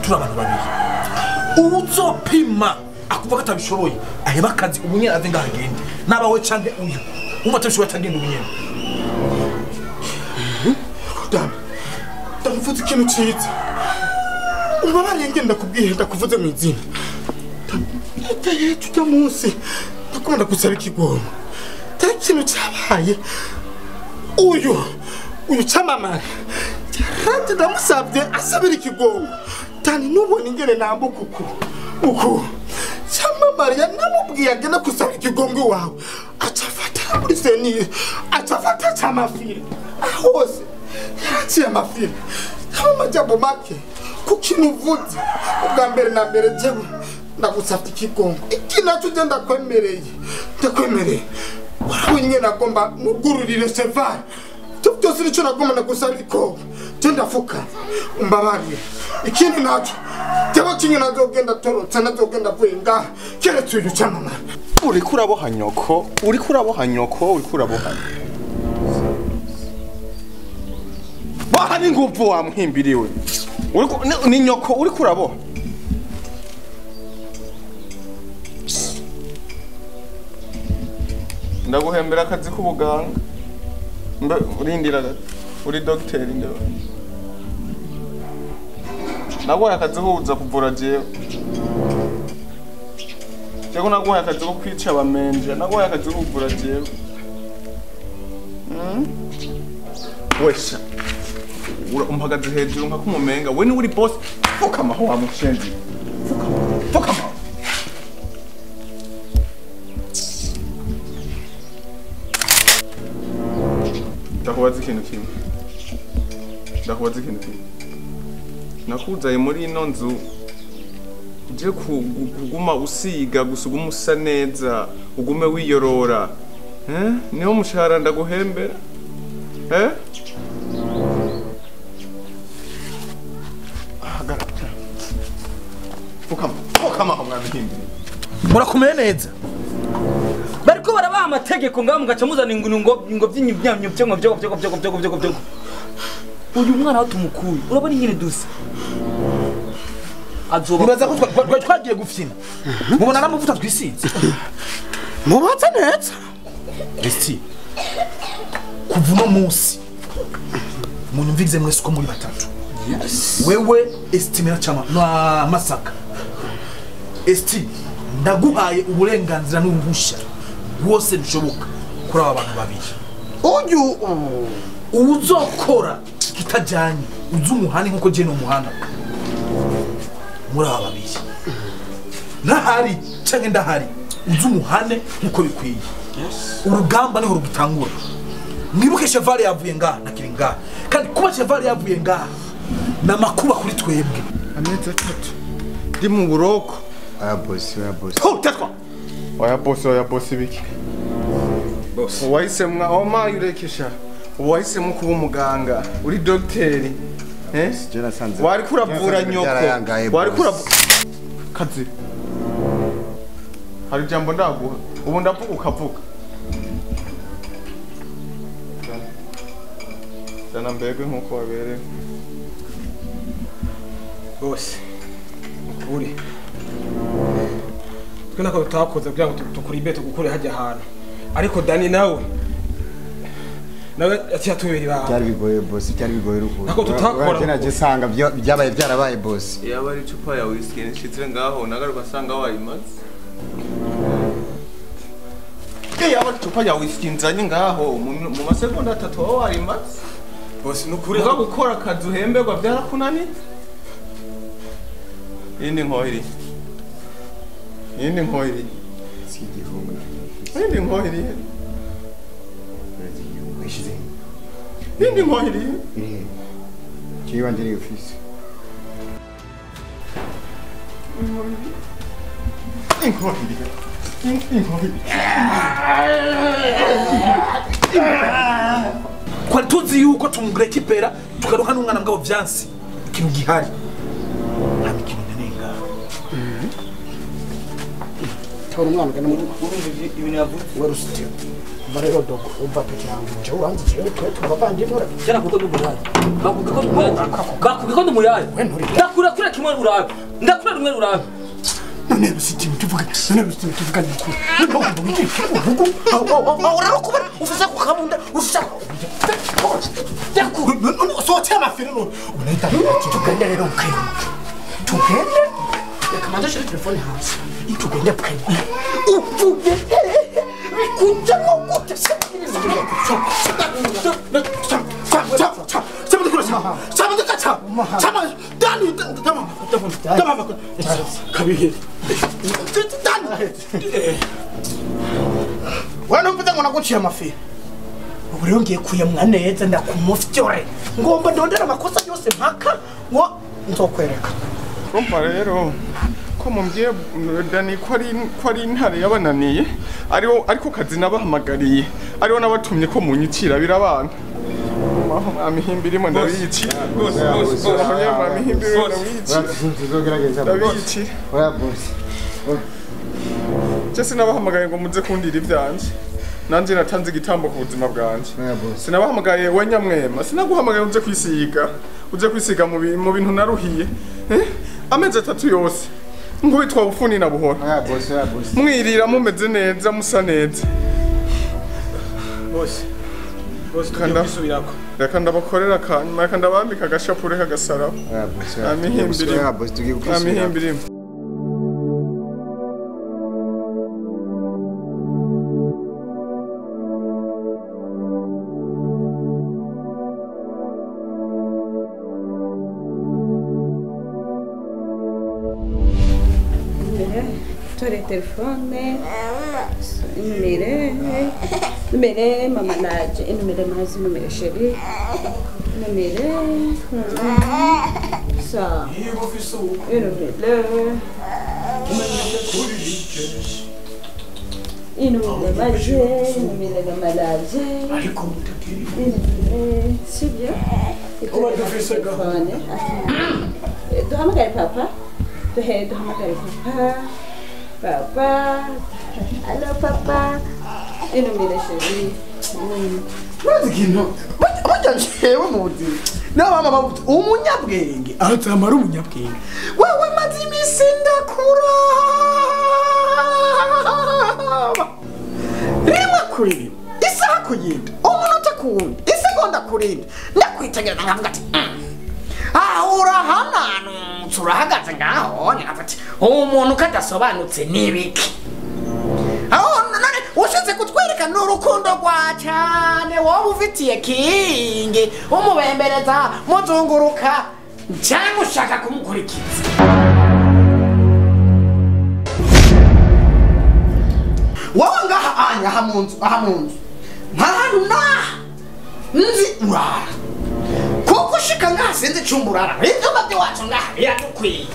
Turi abantu babiri. Uzopima akuvuga ko atabishoboye aheba akazi ubunyene ave ngaho agende. Naba we canke uyu. Umva atabishoboye atagenda ubunyene. Ndakuvuze ikintu cyiza. Ubabariye ngenda kubwiye ndakuvuze mu izina. Ndataye tujya munsi. Ndakunda gusaba ikigongo. Tari ikintu cyabaye. Uyu cyamamara. Yarati ndamusabye asabira ikigongo. Tani nubona ingene nambuka uku. Uku. Cyamamara yanamubwiye agenda gusaba ikigongo iwawe. Acafata muri senire. Acafata cyamafire. Ahose. Yaraciye amafire. Amajambo make. Kukintu uvuze ubwa mbere na mbere jewe ndagusafite ikigongo. Iki nacyo je ndakwemereye. Ndakwemereye. Warabonye nagomba nugururire Cheval. Byose nico nagomba ndagusaba ikigongo. Je ndafuka. Umbabarire. Ikindi nacyo jewe kinye nazogenda torotse nazogenda vuye ngaha. Keretse uyu cyamamara. Uriko uraboha nyoko, uriko uraboha nyoko, uriko uraboha. Boha n'inguvu wa muhimbiriwe. Uriko ni nyoko uriko uraboha. Ndaguhembera akazi k'ubuganga. Mbe urindira gato. Uri docteur ndio. Naguhaye akazi ko kuza kuvura jewe. Jewe naguhaye akazi ko kwica abamenja, naguhaye akazi ko kuvura jewe. Wesha. Umpagaze hejuru nka kumumenga we ni uri boss. Fukama ho wa mushenzi. Fukama. Fukama. Ndakubaza ikintu kimwe. Ndakubaza ikintu kimwe. Nakuzaye muri ino nzu uje kuguma usiga gusa ugume usa neza ugume wiyorora. Niho mushahara ndaguhembera. Fukama. Fukama ho mwami. Murakomeye neza. Bariko barabaha amategeko ngaho mugaca muzana ngo ngo by'inyamyo byo byo byo byo byo byo byo. Uyu mwana tumukuye urabona ingene dusa. Azoba. Nibaza ko twagiye gufyina. Mubona namavuta twisize. Mubatse neza. Esti. Kuva uno munsi munyumvirize mwese uko muri batatu. Yes. Wewe Estime na chama na Masaka. Esti ndaguhaye uburenganzira n'uruhushya rwose bishoboka kuri aba bantu babiri. Uyu uzokora kitajyanye uzumuhane nkuko je n'umuhana muri aba babiri. Nahari canke ndahari uzumuhane nkuko bikwiye. Yes. Urugamba niho rugitangura. Mwibuke Cheval yavuye ngaha nakiri ngaha. Kandi kuba Cheval yavuye ngaha namakuba kuri twebwe. Amezi atatu ndi mu buroko. Oya boss, oya boss. Tetwa. Oya boss, oya boss biki. Boss. Wahisemwa oma yurekesha. Wahisemo kuba umuganga, uri docteur. Je nasanze. Wari kuravura nyoko. Wari kuravura kazi. Hari jambo ndaguha. Ubu ndavuga ukavuga. Sana mbegwe nkuko waberewe. Boss. Ukuri. Twe nako tutakoze kugira ngo tukuribe tugukure hajya ahantu. Ariko Dani nawe ati yatubera ibanga. Byari bigoye boss, byari bigoye urukundo. Nako tutakora. Naje sanga byabaye byarabaye boss. Yaba ari icupa ya whisky nshize ngaho nagaruka sanga wayimaze. Yaba icupa ya whisky nzanye ngaho mu masegonda 3 aho wayimaze. Boss nukuri uza gukora akazi uhemberwa byarakunaniye. Indi nkohiri. Indi nkohiri. Si igihungu. Indi nkohiri. Indi nkohiri. Iri. Kiwa ndiri office. Inkohiri. Inkohiri. Kwari tuzi yuko tumurekipera tukaruka n'umwana mugabo vyansi ikintu gihari. Nta mikino nenga. Tora umwana ugana mu ibintu yavuze warusitiyo. Varero dogo umva peke yangu nje uranzi jewe twe tubavandimwe cyana kuko ndumuraye bakuga ko ndumuraye bakuga ko ndumuraye ndakura kure kimwe urabe ndakura rumwe urabe none rusitiyo tuvuga none rusitiyo tuvuga nikuri uvuga aho urarukubona ufisa kukabunda ufisa ndakura none sote amafere none unaita tugende rero ukairuka tugende reka shira telefone hasi tugende ukairuka uvuge Wewe ngo naguciye amafi ubu rero ngiye kuyamwa neza ndakumufyore ngomba ndondera amakosa yose mpaka ngo nzokwereka. Urumva rero ko mumbwiye Dani ko ari intare yabananiye ariwo ariko kazi nabahamagariye ariwo nabatumye ko munyicira birabana. Mwami irimo ndabiyicira rwose rwose mwami irimo ndabiyicira tuzogerageza ndabiyicira. Oya boss. Je sinabahamagaye ngo muze kundira ivyanje. Nanje natanze igitambo ku buzima bwanje. Sinabahamagaye we nyamwema, sinaguhamagaye uze kwisiga. Uze kwisiga mu bintu naruhiye. Amezi 3 yose. Nkubitwa bufuni na buhora. Oya boss, oya boss. Mwirira mumeze neza musa neza. Boss. Boss tugiye kwisubirako. Reka ndabakorera kanyuma, reka ndabambika agashapure kagasaraba. Oya boss. Oya boss tugiye kwisubirako. Amihimbirimo. Tore telefone, numere mama naje, numere mazi, numere sheri, numere sa, numere maje, numere mama naje, numere sibyo, telefone, duhamagare papa, duhamagare papa. Papa, allo papa, inumire chérie. Mazi kintu, bajya jewe mu buzima. Na mama bavuze umunyabwenge, azamara umunyabwenge. Wewe mazi imisi ndakura. Rimwe kuri rimwe, isaha ku yindi, umunota ku wundi, isegonda ku rindi, ndakwitegereza nkavuga ati aho urahananutse urahagaze ngaho nkavuga uwo muntu kadasobanutse nibiki aho none ushize kutwereka n'urukundo rwa cyane wowe ufitiye kingi umubembereza muzunguruka cyangwa ushaka kumukurikiza. Wowe ngaha anya aha mu nzu nta hantu naha nzi urara kuko ushika ngaha sinzi icumba urara ivyumba by'iwacu ngaha biradukwiye.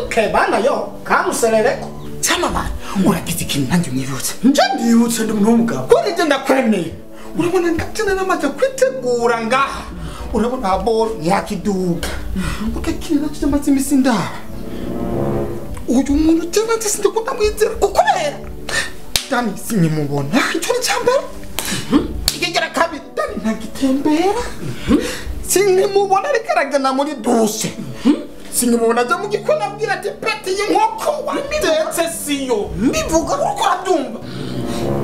Kebana yo kamuserereko cyamamara uragize ikintu nanjye unyibutse nje ndibutse ndi umuntu w'umugabo kuri ibyo ndakwemeye urabona ngatina namaze kwitegura ngaha urabona boro yakiduka ukakintu nacyo amaze imisi ndaha uyu muntu cyangwa se ndikunda mwizera kukubera Dani sinyimubona icyo ni cyambere ikigera kabiri Dani ntagitembera sinimubona ariko aragana muri dushe Sinimubona aja mu gikoni abwira ati peti y'inkoko watetse siyo. Mbivuga uriko urabyumva.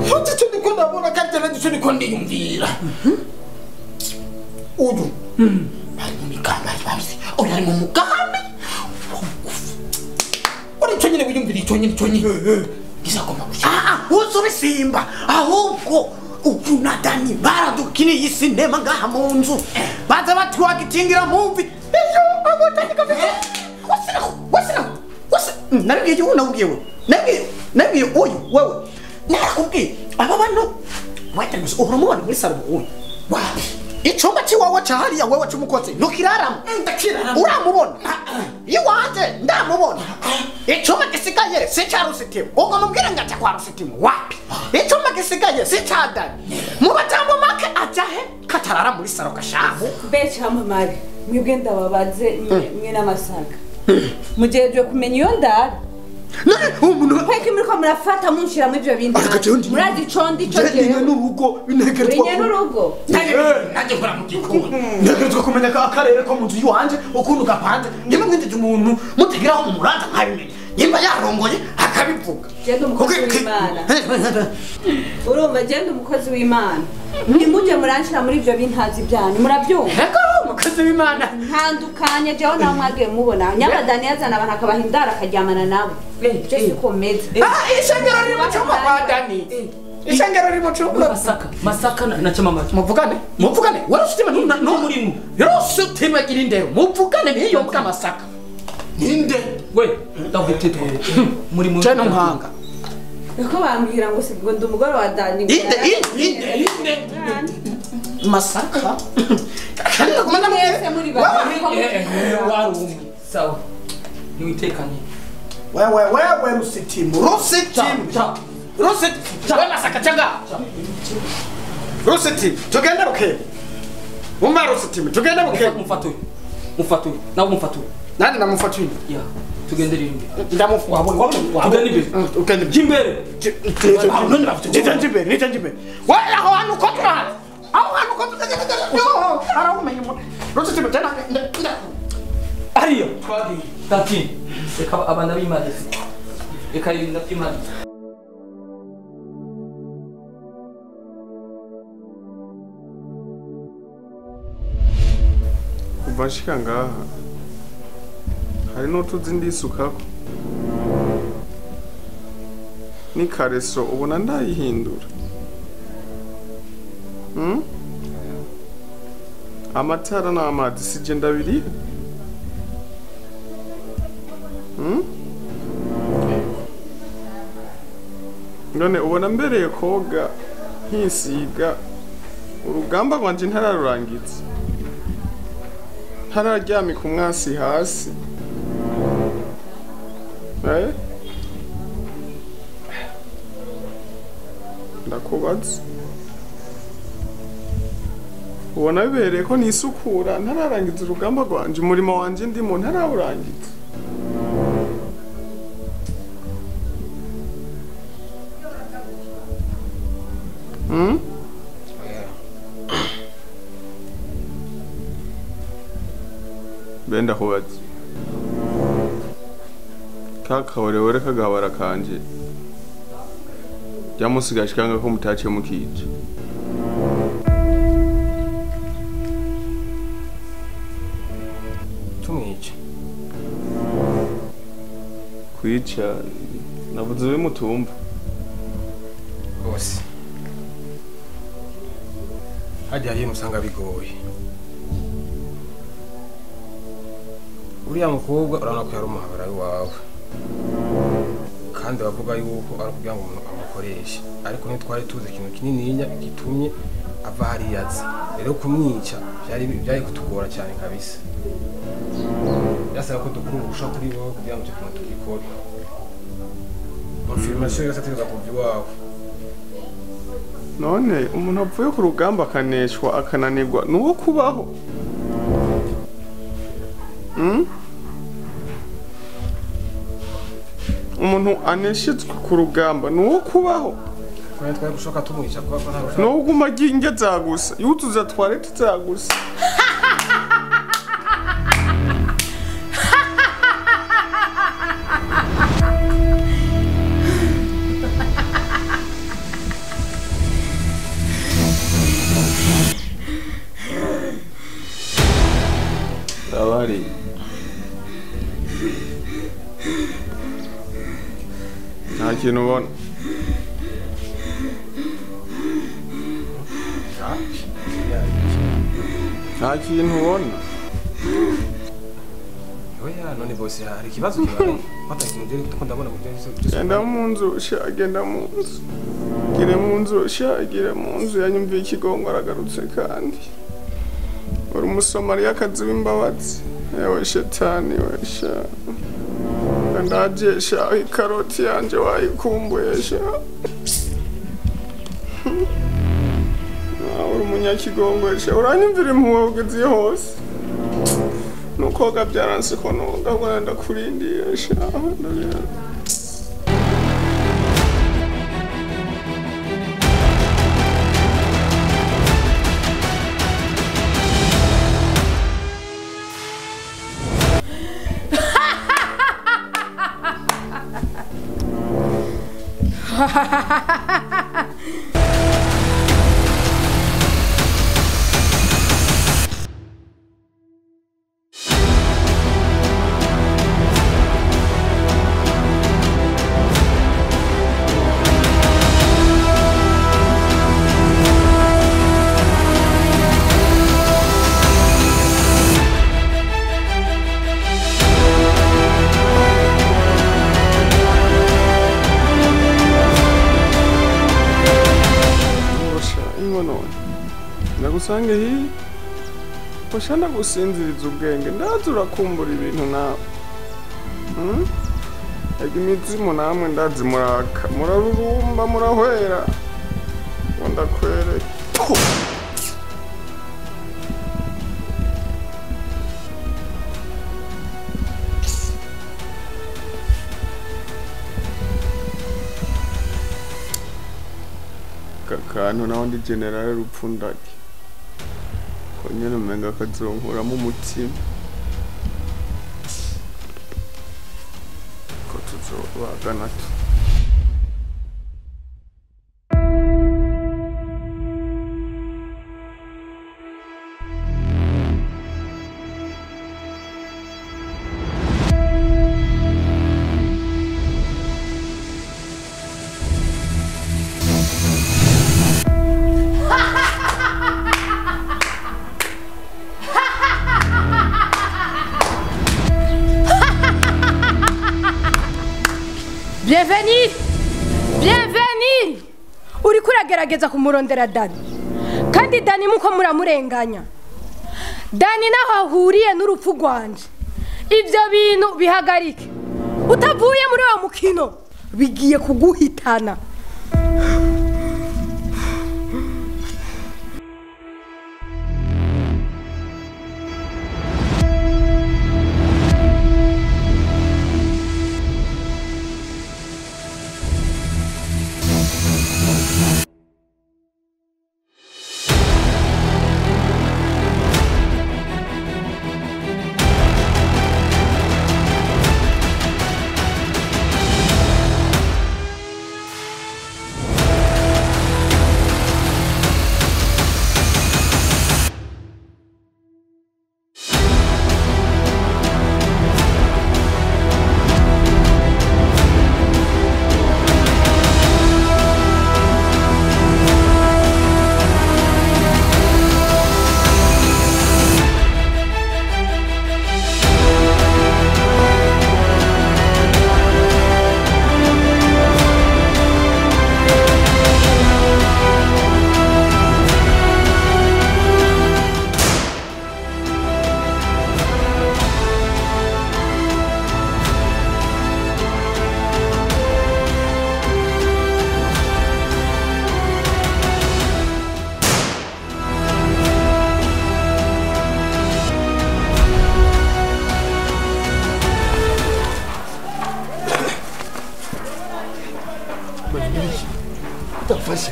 Ntuzi icyo ndiko ndabona kandi nanjye icyo ndiko ndiyumvira. Uyu bari mu migambi ari babiri. Oya ari mu mugambi. Uri icyo nyine wiyumvira icyo nyine icyo nyine. Bizagomba gushya. Uzubisimba ahubwo uyu na Dani baradukiniye sinema ngaha mu nzu. Baza batwagitingira muvi. Ejo agotandika wasina wasa nabwiye uyu nabwiye we. Nabwiye uyu wewe. Nakubwiye aba bantu watanguze uhora muri salo uyu. Wapi? Icyumba cy'iwawe cyahariya wewe cy'umukozi ntukiraramo. Ndakiraramo. Uramubona? Iwanje ndamubona. Icyumba gisigaye si cya Rusitimu. Ubwo mubwira ngo ajya kwa Rusitimu wapi? Icyumba gisigaye si cya Dani. Mu batambo make ajya he katarara muri salo gashavu. Mbe cyamamare mwebwe ndababaze mwe n'amasaka. Mujejwe kumenya iyo ndara. None umuntu kweki muriko murafata munshira muri ibyo bintu. Murazi ico ndi ico jewe. N'urugo bintegerezwa. Uri n'urugo. Nanjye nkora mu gikoni. Ntegerezwa kumenya akarere ko mu nzu iwanje ukuntu gapanze. Nimba mwinjije umuntu mutegeraho mu muranza nkabimenya. Nimba yarongoye akabivuga. Genda umukozi w'Imana. Urumva genda umukozi w'Imana. Nimuje muranshira muri ibyo bintazi byanyu. Murabyumva? Ego umukozi w'Imana. Ntandukanye jewe nawe mwagiye mubona. Nyabadani yazana abantu akabaha indara akaryamana nabo. Je sikomeze. Ishengero riri mu cyumba kwa Dani. Ishengero riri mu cyumba. Masaka, Masaka na cyamamare. Muvugane, muvugane. Wari ufite no murimo. Yose gira indero. Muvugane niyo mbwa Masaka. Ninde? We, ndagutetwa. Muri mu. Cyo nkanga. Uko bambwira ngo ngo ndi umugore wa Dani. Inde inde inde. Masaka. Kandi kumana mwese muri ba. Warumwe. Sawa. Niwitekanye. Wewe wewe Rusitimu. Rusitimu. Rusitimu. We Masaka cyanga. Rusitimu. Tugenda buke. Umva Rusitimu. Tugenda buke. Mufatuye. Mufatuye. Nawe mufatuye. Nani namufatuye? Ya. Tugende rimwe. Ndamufu. Tugende imbere. Ugende imbere. None bavuze imbere, nje imbere. Wa aho hantu ko turahazi. Aho hantu ko yo arawumenye umuntu. Rusitimu tena. Ariyo. Twagiye. Tati. Reka abana b'Imana. Reka ibintu by'Imana. Kuva nshika ngaha hari n'utuzi ndisukako n'ikareso ubona ndayihindura. Amatara n'amazi sije ndabiri. None ubona mbereye koga nkisiga urugamba rwanje ntararurangiza. Ntararyamika umwasi hasi. Ndakubaza. Ubona bibereye ko nisukura ntararangiza urugamba rwanje umurimo wanje ndimo ntarawurangiza. Benda kubaza. Kakawerewere kagabara kanje. Jamusigashikanga ko mutaciye mukica. Tumwica. Kwica navuze bimutumva. Bose. Hajya hari musanga bigoye. Uriya mukobwa urabona ko yari umuhabara wawe. Kandi bavuga yuko ari kugira ngo umuntu amukoreshe. Ariko ntitwari tuzi ikintu kinininya gitumye ava hariya aza. Rero kumwica byari kutugora cyane kabisa. Yasaba ko dukura ubusha kuri wowe kugira ngo icyo kintu tugikore. Confirmation yose ategerezwa kuva iwawe. None umuntu avuye ku rugamba akaneshwa akananirwa nuwo kubaho. Umuntu aneshetswe ku rugamba nuwo kubaho. Twari gushoka tumwica kuba nta no uguma ginge zagusa yutuza toilette zagusa. Nta kintu ubona. Nta kintu ubona. Oya none bose hari ikibazo kibaye. Fata ikintu je ndiko ndabona mu byo. Genda mu nzu, sha genda mu nzu. Gire mu nzu, sha gire mu nzu yanyumviye ikigongo aragarutse kandi. Uri umusomariyakazi w'imbabazi. Ewe shetani we sha. Ndaje sha ikaroti yanje wayikumbuye sha. Uri umunyakigongo sha uranyumvira impuhwe ugeze hose. Nukoga byaranse ko noga ngo ndakurindiye sha. Ndagusange hii Oshana gusinziriza ubwenge ndazi urakumbura ibintu nawe. Ega imizimu namwe ndazi muraka murarurumba murahwera ngo ndakwereke. Kakantu naho ndi generale Rupfundake konyene umenga kazonkuramo umutima ko tuzobagana tu. Bienvenue! Bienvenue! Uriko uragerageza kumurondera Dani. Kandi Dani muko muramurenganya. Dani naho ahuriye n'urupfu rwanje. Ibyo bintu bihagarike. Utavuye muri wa mukino bigiye kuguhitana.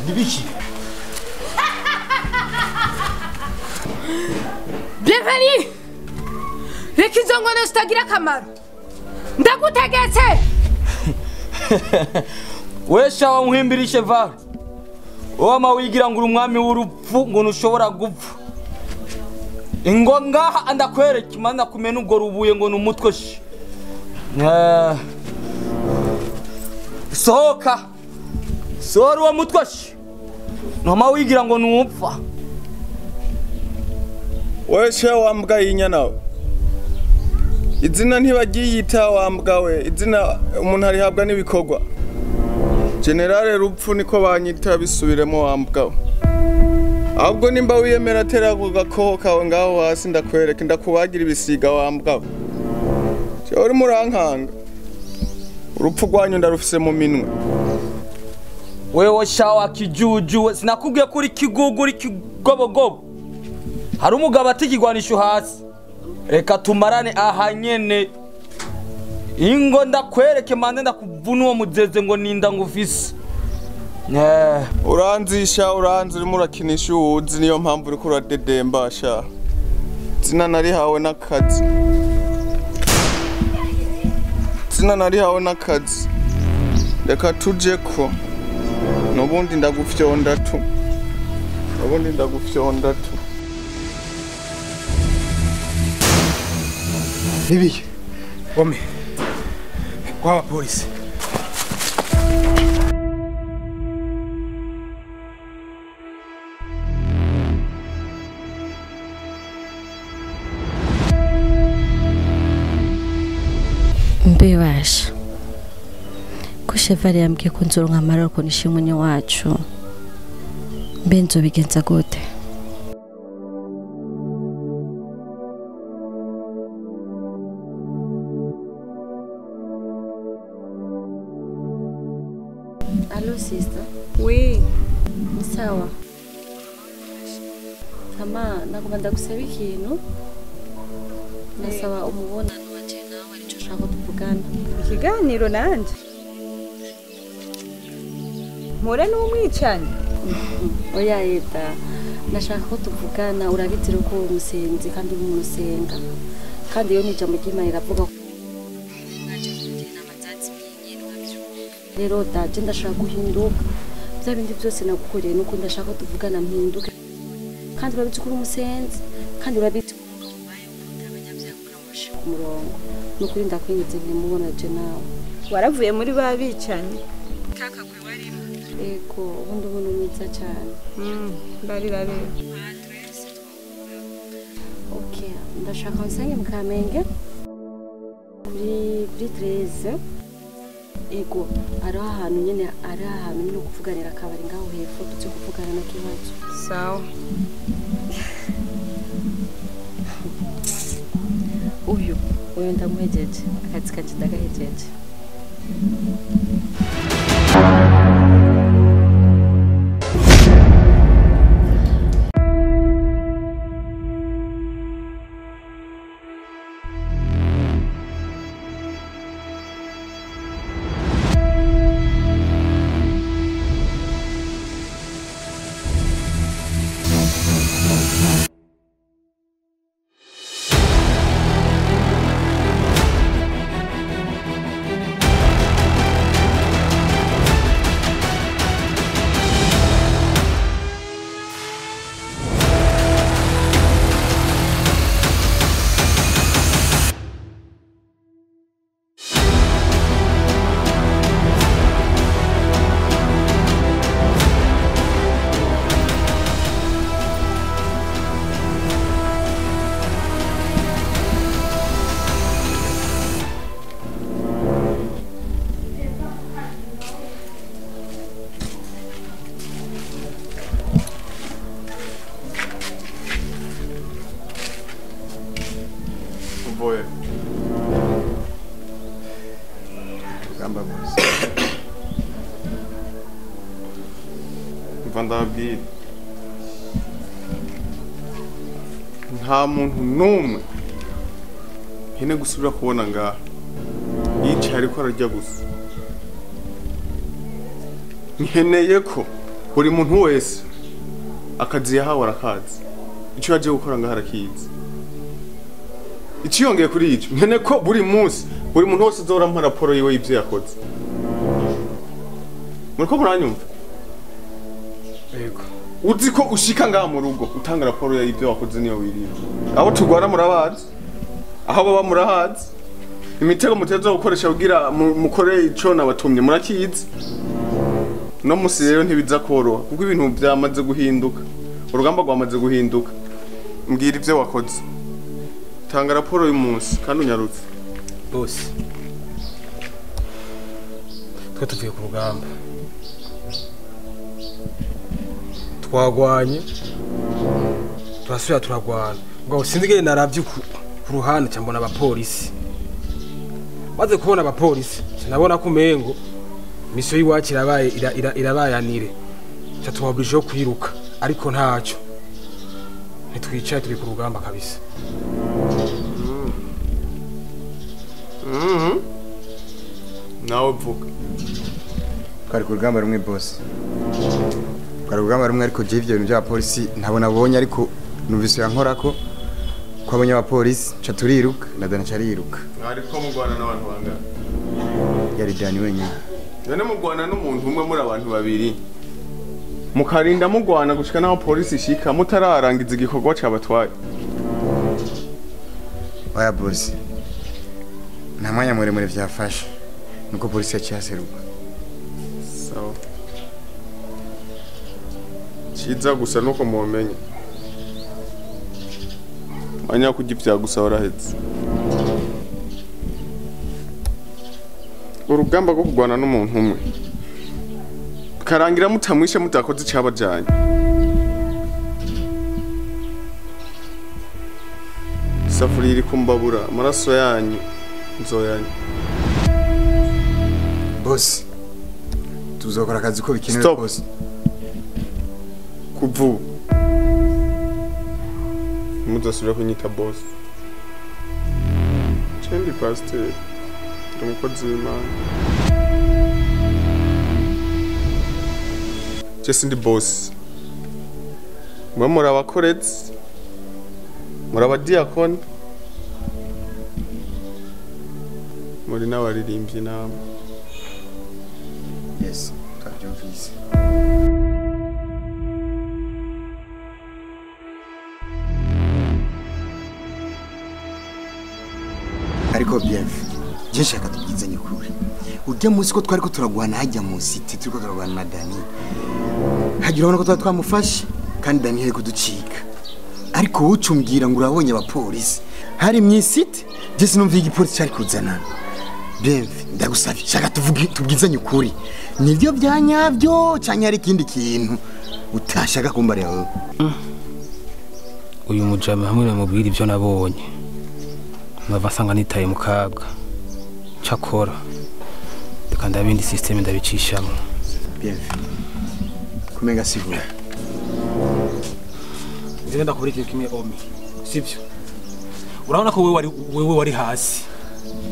Nibiki. Bienvenue. Reka izo ngono zitagira akamaro. Ndagutegetse. Wesha wa muhimbiri Cheval. Wama wigira ngo uri umwami w'urupfu ngo ntushobora gupfa. Ingo ngaha andakwereka imana kumena ubwo rubuye ngo numutwe shi. Sohoka. Sohora uwo mutwe shi. Ntoma wigira ngo nupfa. Wewe she wambwa y'inyana. Izina ntibagiyita wambwa we, izina umuntu arihabwa n'ibikorwa. Generale Rupfu niko banyita bisubiremo wambwa we. Ahubwo nimba wiyemera tera gakoho kawe ngaho hasi ndakwereka ndakubagira ibisiga wambwa we. Je uri murankanga. Urupfu rwanyu ndarufise mu minwe. Wewe shawa kijuju sinakubwiye kuri kiguguri kigobogobo. Hari umugabo atigigwanisho hasi. Reka tumarane aha nyene. Ingo ndakwereke mande ndakuvuna uwo muzeze ngo ninda ngufise. Uranzisha uranzi urimo urakinisha uwuzi niyo mpamvu uriko uradedemba sha. Zina narihawe n'akazi. Zina narihawe n'akazi. Reka tujeko. Nubundi ndagufyonda tu. Nubundi ndagufyonda tu. Bibi. Ome. Kwa polisi. Mbebasha. Ko Chevalier yambwiye ko nzoronka amahoro ko nishimwe wacu. Mbe nzobigenza gute? Allo sister. Oui. Ni sawa. Kama nagomba ndagusaba ikintu. Nasaba umubonano wanje nawe arico ushaka tuvugana. Ikiganiro nanje. Mpure n'umwicanyi. Oya yeta. Nashaka ko tuvugana urabitira ko umusenzi kandi umusenga. Kandi iyo nija mu ry'Imana iravuga ko rero daje ndashaka guhinduka. Bya bindi byose nagukoreye nuko ndashaka tuvugana mpinduke. Kandi urabizi ko uri umusenzi kandi urabizi ko ubaye ukunda abanyabyaha kuramashika ku murongo. Nuko ndakwinginze ntimubona je nawe. Waravuye muri ba bicanyi. Kakagwe warimo. Ego, ubundi ubona mwiza cyane. Mbarira rero. Okay, ndashaka nsange mu Kamenge. Kuri 13. Ego, ari ahantu nyene ari ahantu nyine kuvuganira akabari ngaho hepfo tuze kuvugana na kibazo. Sawa. Uyu ndamuhejeje, akazi kanje ndagahejeje. Boy. Rugamba gusa. Mva ndababwira. Nta muntu n'umwe nkene gusubira kubona ngaha. Yicaye ariko ararya gusa. Nkeneye ko buri muntu wese akazi yahawe arakazi. Icyo yaje gukora ngaha arakizi. Iciyongeye kuri ico nkene ko buri munsi buri muntu wese azora ampa raporo yiwe y'ivyo yakoze. Muriko muranyumva? Yego. Uzi ko ushika ngaha mu rugo utanga raporo y'ivyo wakoze niyo wirira. Abo tugwara murabazi, aho baba murahazi. Imitego muteza gukoresha kugira mukore ico nabatumye murakizi. No musi rero ntibiza koroha kuko ibintu byamaze guhinduka. Urugamba rwamaze guhinduka. Mbwira ivyo wakoze. Tanga raporo y'umunsi kandi unyarutse. Boss. Twe tuvuye ku rugamba. Twagwanye. Turasubira turagwana. Ngo sinzigere naravye ku ruhande cyambona abapolisi. Maze kubona abapolisi sinabona ko umengo misiyo y'iwacu irabaye irabayanire. Cha twabije kwiruka ariko ntacyo. Nitwicaye turi ku rugamba kabisa. Nawe vuga. Twari ku rugamba rumwe boss. Twari ku rugamba rumwe ariko je ivyo bintu by'abapolisi ntabona abonye ariko numvise yankorako ko abonye abapolisi cha turiruka na Dani chariruka. Ariko mugwana n'abantu bangana. Yari Dani wenyine. None mugwana n'umuntu umwe muri abantu babiri. Mukarinda mugwana gushika naho polisi ishika mutararangiza igikorwa cabatwaye. Oya boss. Nta mwanya muremure vyafashe. Nuko polisi yacihaseruka. Sawa. Ciza gusa nuko mumenye. Anya kugipya gusa warahetse. Urugamba rwo kugwana n'umuntu umwe. Karangira mutamwishe mutakoze icabajanye. Safuri iri kumbabura amaraso yanyu nzoyanyu. Boss, tuzokora akazi ko bikenewe kose. Kuvu. Muzasubira kunyita boss. Chendi pastor, ndi umukozi w'Imana. Je sindi boss. Mwe muri abakorezi, muri abadiyakoni, muri n'abaririmbyi namwe. Yes, twabyumvise. Ariko bien, je nshaka tubwizanye ukuri. Urya munsi ko twari ko turagwana hajya mu city turiko turagwana na Dani. Hagira ubona ko twari twamufashe kandi Dani yari kuducika. Ariko ucumbwira ngo urabonye abapolisi. Hari mu city, je sinumva igipolisi cyari kuzanana. Bien, ndagusavye shaka tuvuge tubwizanye ukuri. Nivyo byanyavyo cyanya ari ikindi kintu utashaka kumbarira wowe. Uyu mujama hamwe namubwira ivyo nabonye. Nava nsanga nitaye mu kaga. Cakora. Reka ndabindi system ndabicishamo. Bien. Kumenga sigura. Ngenda kubura ikintu kimwe omi. Sivyo. Urabona ko wewe wari hasi.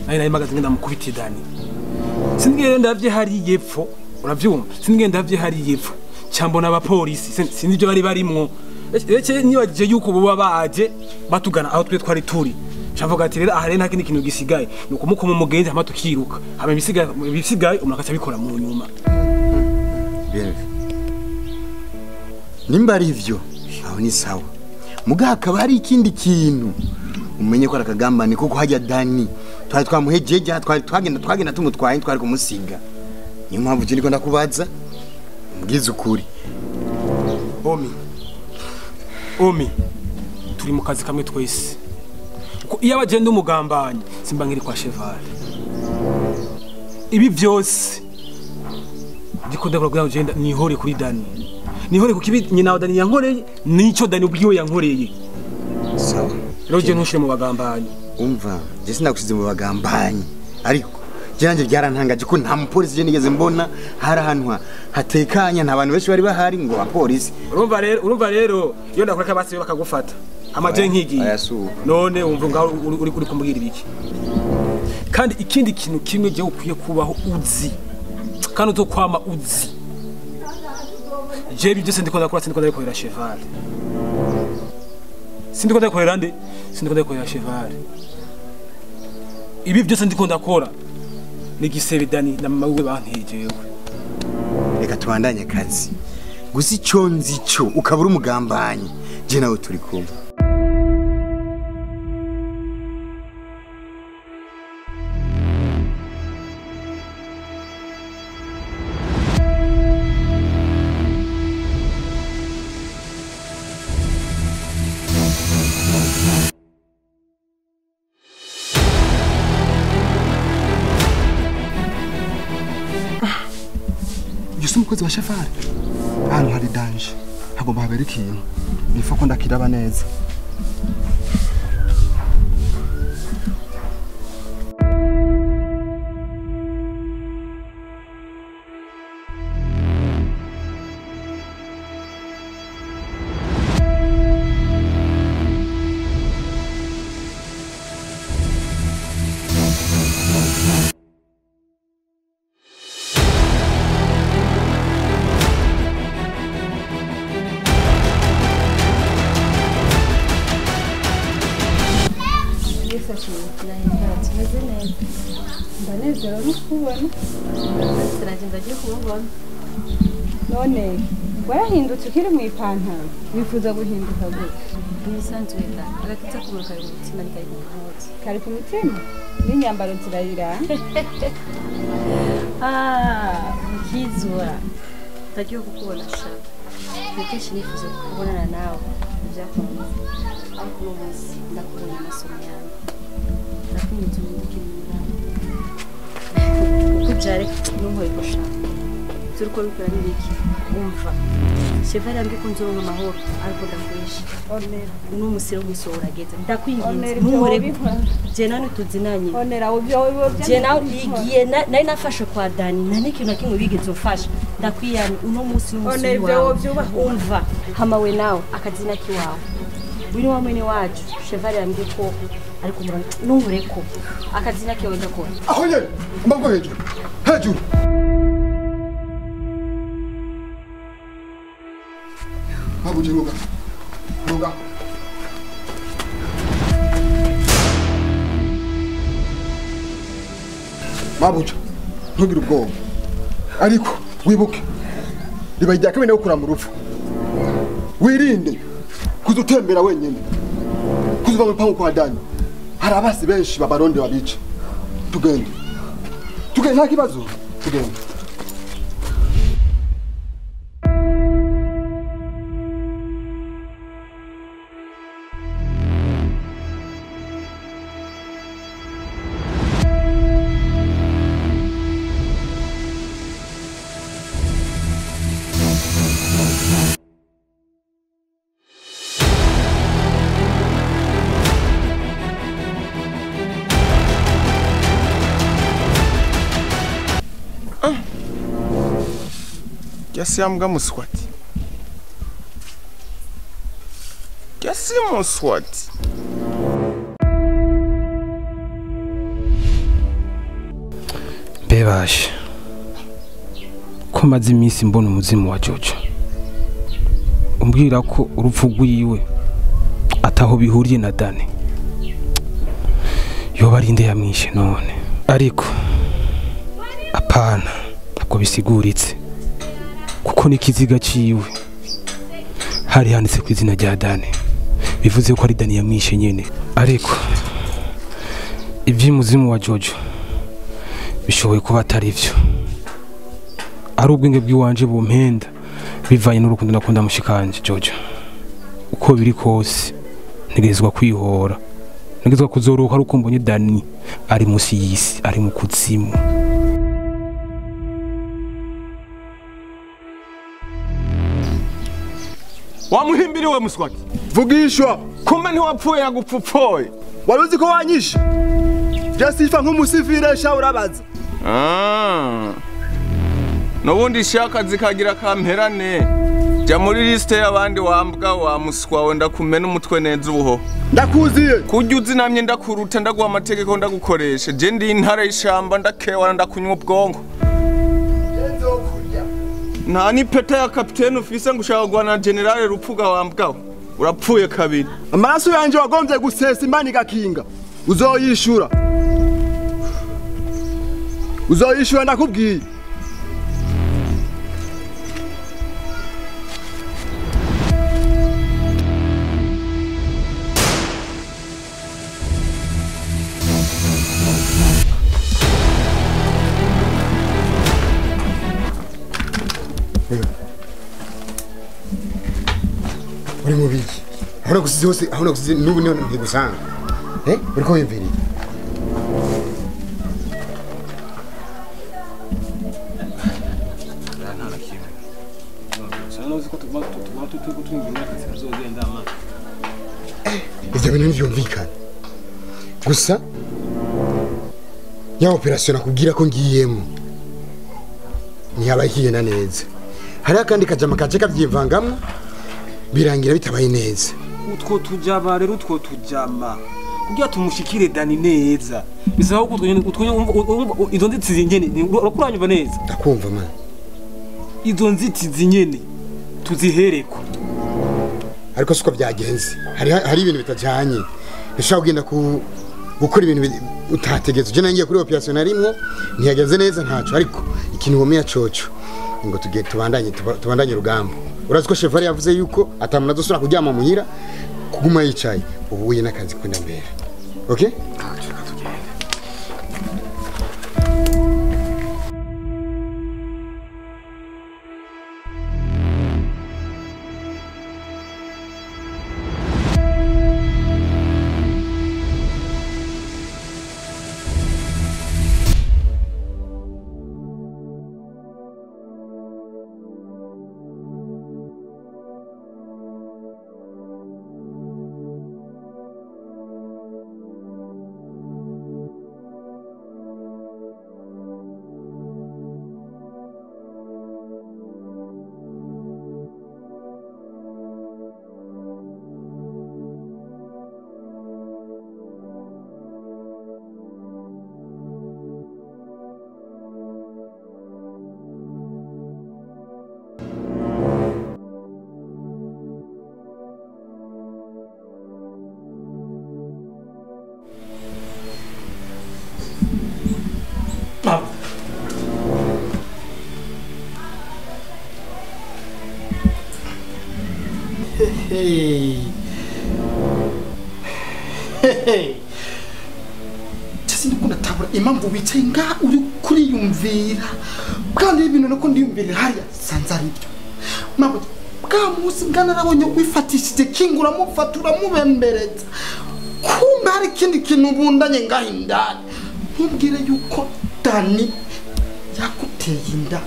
Nari magaze ngenda mukubita Dani. Sinigende ndavye hari yepfo, uravyumva? Sinigende ndavye hari yepfo. Cyambona abapolisi, sinzi ibyo bari barimwo. Ece nibaje yuko boba baje batugana aho twe twari turi. Chavuga ati rero aha rero nta kindi kintu gisigaye nuko mukoma umugenzi hama tukiruka hama ibisigaye umuntu akaca bikora mu nyuma. Bien. Nimba ari ivyo aho ni sawa. Muga hakaba hari ikindi kintu umenye ko arakagambane kuko hajya Dani twari twamuhejeje twari twagenda tumutwaye twari kumusiga. Niyo mpamvu je ndiko ndakubaza mbwiza ukuri. Omi turi mu kazi kamwe twese. Iyo abagenda umugambanyi simba nkiri kwa Cheval. Ibi byose ndiko ndakora kugira ngo ngenda nihore kuri Dani. Nihore ku kibi nyina wa Dani yankoreye nico Dani ubwiwe yankoreye. Sawa. Rero je ntushire mu bagambanyi. Umva, je sinakushize mu bagambanyi. Ariko je nanje byarantangaje ko nta mupolisi je nigeze mbona hari ahantu hatekanye nta bantu benshi bari bahari ngo abapolisi. Urumva rero iyo ndakureka basi bakagufata. Amaje nkigiye. None umva ngaho uri kuri kumbwira ibiki. Kandi ikindi kintu kimwe je ukwiye kubaho uzi. Kandi uzokwama uzi. Je ibi byose ndiko ndakora sindiko ndabikorera Cheval. Sindiko ndabikorera nde? Sindiko ndabikorera Cheval. Ibi byose ndiko ndakora ni gisebe Dani na mama wiwe bantejewe. Reka tubandanye akazi. Gusa ico nzi cyo ukabura umugambanyi. Je nawe turi kumwe. Ujye umukozi wa Chevale ahantu hari danger hagomba habera ikintu nifa ko ndakiraba neza. Ndanezerewe no kukubona. Sinagenda agiye kumubona. None warahindutse ukiri mu ipantaro wifuza guhinduka gute? Nisanzuye da agakiza kumwe kari ku mutima ni kari ku mutima. Kari ku mutima n'inyambaro zirayiranga. Ah, mukizwa ndagiye kukubona sha. Ni kenshi nifuza kubonana nawe byakunze ariko uno munsi ndakubonye amasomo yawe ndakwinginze uhinduke mu kubyare n'unkore ko sha turi ko bikora n'ibiki umva Chevale yambwiye ko nzoronka amahoro ariko ndakwesha Onera uno munsi rero umunsi wawe urageze ndakwinginze ntunkore je nawe tuzinanye Onera ubyo je nawe igiye nari nafashe kwa Dani nta n'ikintu na kimwe wigeze umfasha ndakwiyamye uno munsi n'umunsi wawe umva hamawe nawe akazina kiwawe wino wa mwene wacu Chevale yambwiye ko ariko ntunkore ko akazina kiwawe gakora aho nyene amaboko hejuru hejuru. Mabuja ngoga ngoga Mabuja ntugire ubwoba ariko wibuke riba rya kabiri gukura mu rupfu wirinde kuzutembera wenyine kuzuva mu pangu kwa Dani hari abasi benshi babaronde babica. Tugende tugende nta kibazo tugende. Yasi ambwa muswati. Yasi muswati. Bebashe. Ko maze iminsi mbona umuzimu wa Jojo. Umbwira ko urupfu rwiwe ataho bihuriye na Dani. Yoba ari nde yamwishe none. Ariko apana ntabwo bisiguritse. Kuko nikiziga ciwe hari handitse ku izina rya Dani bivuze ko ari Dani yamwishe nyene. Ariko ivy'umuzimu wa Jojo bishoboye kuba atari vyo, ari ubwenge bw'iwanje bumpenda bivanye n'urukundo nakunda mushikanje Jojo. Uko biri kose ntegerezwa kwihora, ntegerezwa kuzoroka ari uko mbonye Dani ari musi y'isi, ari mu kuzimu. Wamuhimbiriwe muswati. Vugishwa. Kumbe ntiwapfuye yagupfupfoye. Wari uzi ko wanyishe? Jasifa nk'umusivire sha urabaza. Ah. Nubundi shaka zikagira kamperane. Jya muri liste y'abandi wambwa wa muswa we ndakumena umutwe neza ubuho. Ndakuziye. Kujya uzinamye ndakuruta ndaguha amategeko ndagukoresha. Je ndi intare y'ishamba ndakewana ndakunywa ubwonko. Nta ni peta ya kapitene ufise ngo ushaka kugwana na generale Rupfuga wambwaho. Urapfuye kabiri. Amaraso yanje wagombye gusesa imana igakinga. Uzoyishura. Uzoyishura ndakubwiye. Uri mubiki aho nagusize hose, aho nagusize n'ubu niho ntigusanga. Uriko wiyumviriye nta na kimwe. Gusa nawe uzi ko tuguma twiyumvira akazi kazogenda amana. Ivyo bintu ntivyumvikana. Gusa ya operation nakubwira ko ngiyemo ntiyabaye ikigenda neza. Hariho akandi kajama kaje kavyivangamwo birangira bitabaye neza. Utwo tujama rero utwo tujama kugira tumushikire Dani neza bisaba ko utwo izo nzitizi nyene urakuranyumva neza. Ndakumva man. Izo nzitizi nyene tuzihereko. Ariko siko byagenze. Hari ibintu bitajanye. Ushobora kugenda ku gukora ibintu utategetse. Je nangiye kuri operation narimwo ntiyagenze neza ntaco, ariko ikintu womeye coco ngo tugiye tubandanye urugamba. Urazi ko Chevalier yavuze yuko atamuna azosubira kuryama muhira kuguma yicaye. Ubu uye nakazi kwenda mbere. Okay? Hey. Hey. Ndikunda tabura impamvu wicaye ngaha uri kuriyumvira kandi ibintu nako ndiyumvira hariya sanze ari byo. Mabo bwa munsi bwana narabonye wifatishije kingura mufatura mubembereza. Kumbe hari ikindi kintu ubundanye ngaha indani. Ntubwire yuko Dani yakuteye inda.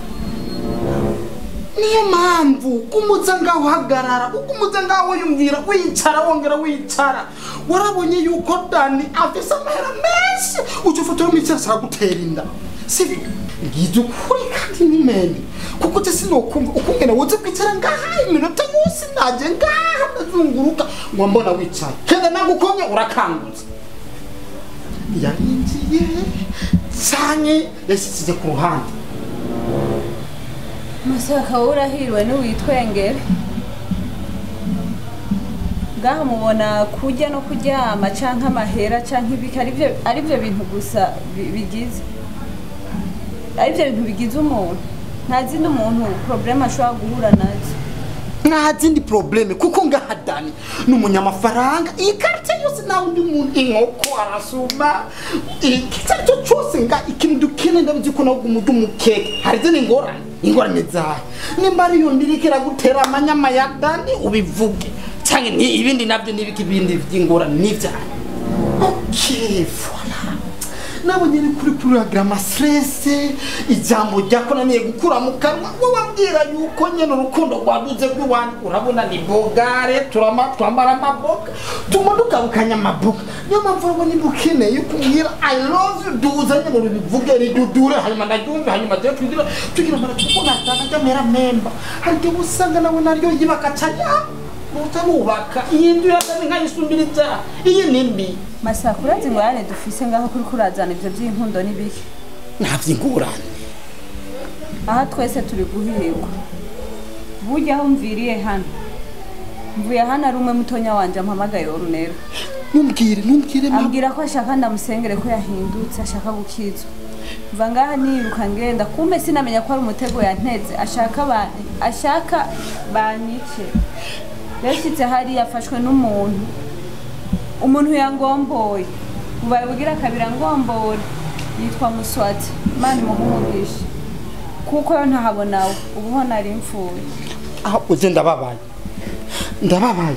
Niyo mpamvu kumuza ngaho hagarara, ukumuza ngaho yumvira wicara wongera wicara. Warabonye yuko Dani afise amahera menshi, ucufotora mwicara saragutera inda. Sivyo? Ngize ukuri kandi ntumende. Kuko je sinokumva ukungene woze kwicara ngaha iminota yose naje ngaha ndazunguruka ngo mbona wicara. Kenda nagukomye urakangutse. Yarinjiye canke yashyize ku ruhande. Masaka urahirwe n'uwitwengere. Ngaha mubona kurya no kuryama canke amahera canke ibiki arivyo bintu gusa bigize. Arivyo bintu bigize umuntu. Nta zindi umuntu problème ashobora guhura nazo. Nta zindi problème kuko ngaha Dani ni umunyamafaranga. Iyi quartier yose nawe undi muntu inkoko arasuma. Icyo cyose nga ikintu dukeneye ndabizi ko nawe umudu mukeke. Hari zindi ngorane. Ingorane zawe nimba ariyo ndirikira gutera amanyama ya Dani ubivuge canke ni ibindi navyo nibiki bindi vy'ingorane n'ivyaha. Okay, voilà. Nabonye ni kuri kuri ama stress ijambo ryakonaniye gukura mu kanwa wabwira yuko nyene urukundo rwaduze rw'iwanyu. Urabona ni bogare turama twambara amaboga tumaduka bukanya amaboga. Niyo mpamvu urabona ukeneye kumbwira I love you duza nyene ubivuge ridudure hanyuma ndaryumve hanyuma je tugira tugira mara tukubona atanga memba. Hari igihe usanga nawe naryo yibaka caya mutarubaka iyi nzu yazanye nkayisumbiriza iyi ni mbi. Masaka urazi ingorane dufise ngaho kuri kurazana ivyo vy'inkundo n'ibiki? Nta vy'ingorane. Aha twese turi guhirwa. Burya aho mviriye hano. Mvuye hano ari umwe mutonya wanje ampamagaye Orunera. Ntumbwire ntumbwire mama. Ambwira ko ashaka ndamusengere ko yahindutse ashaka gukizwa. Mva ngaha niruka ngenda kumbe sinamenya ko ari umutego yanteze ashaka banyice. Yashitse hari yafashwe n'umuntu. Umuntu yangomboye. Ubaye bugira kabira ngombora yitwa Muswati. Imana imuhe. Kuko yo ntahabonawe ubu ho nari mfuye. Aho uze ndababaye. Ndababaye.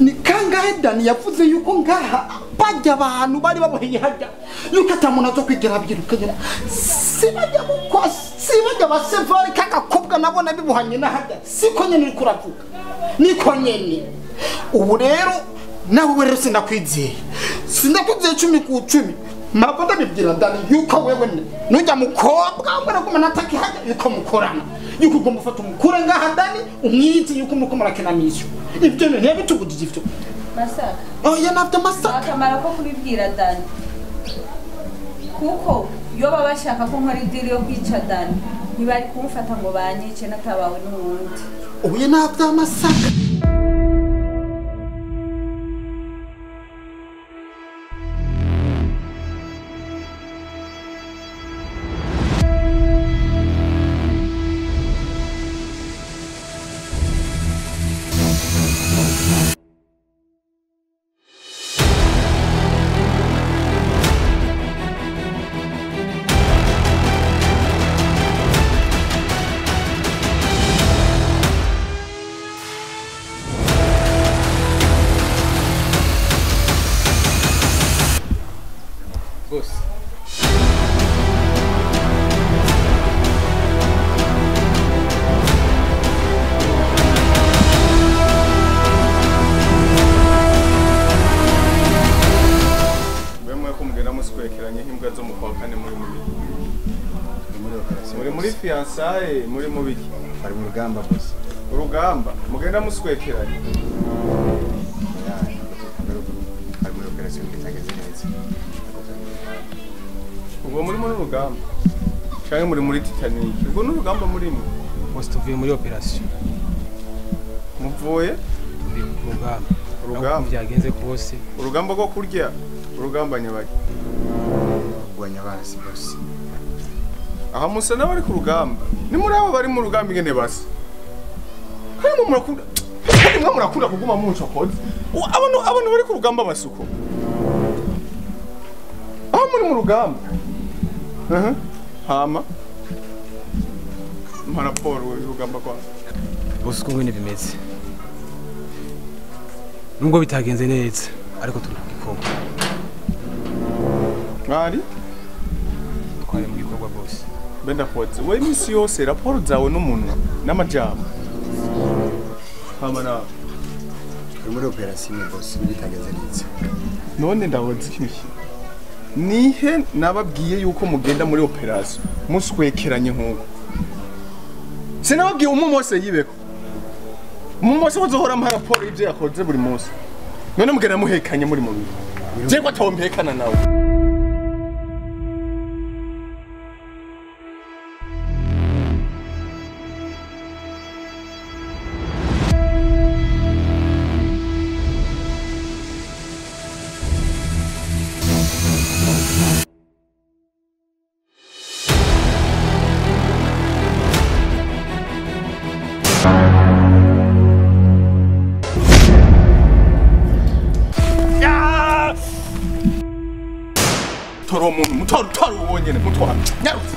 Ni kangahe Dani yavuze yuko ngaha bajya abantu bari baboheye hajya yuko atamuntu azo kwigera abyirukanyira. Sibajya mukwa Sibajya basevare kagakobwa nabona bibuhanye na hajya. Siko nyene uri kuravuga. Niko nyene. Ubu rero nawe rero sinakwizeye. Sinakwizeye 10 ku 10. Mpava ndabibwira Dani yuko wewe nujya mukobwa muraguma nataki hajya yuko mukorana. Yuko ugomba ufata umukure ngaha Dani umwite yuko muko murakina misyo. Ibyo bintu ntibitugujije ivyo. Masaka. Oya navyo Masaka. Akamaro ko kubibwira Dani. Kuko iyo baba bashaka ko nkora idiri yo kwica Dani ntibari kumufata ngo banyice natabawe n'uwundi. Oya navyo Masaka. Fiançailles muri mubiki bari mu rugamba gusa urugamba mugenda muswekeranye bari muri operation itageze neza ubwo muri muri rugamba canke muri muri Titanic ubwo n'urugamba murimo bose tuvuye muri operation muvuye turi ku rugamba urugamba byagenze kose urugamba rwo kurya urugamba nyabaki kurwanya basi bose aha musa n'abari ku rugamba ni muri abo bari mu rugamba ingene basa harimo murakunda harimo murakunda kuguma mu ncokoze abantu bari ku rugamba basuko aho muri mu rugamba hama mpa raporo y'urugamba kwa bose uko ngene bimeze nubwo bitagenze neza ariko turi ku gikorwa mwari twari mu gikorwa bose benda kotse we misi yose raporo zawe n'umunwa n'amajambo hama na muri operation boss bitageze neza none ndaboze ikintu nihe nababwiye yuko mugenda muri operation muswekeranye nkuko sinababwiye umwe mose yibeko umwe mose bazohora mpa raporo y'ibyo yakoze buri munsi none mugenda muhekanye muri mubiri je ko atompekana nawe Mutoro wonyene mutwara nyarutse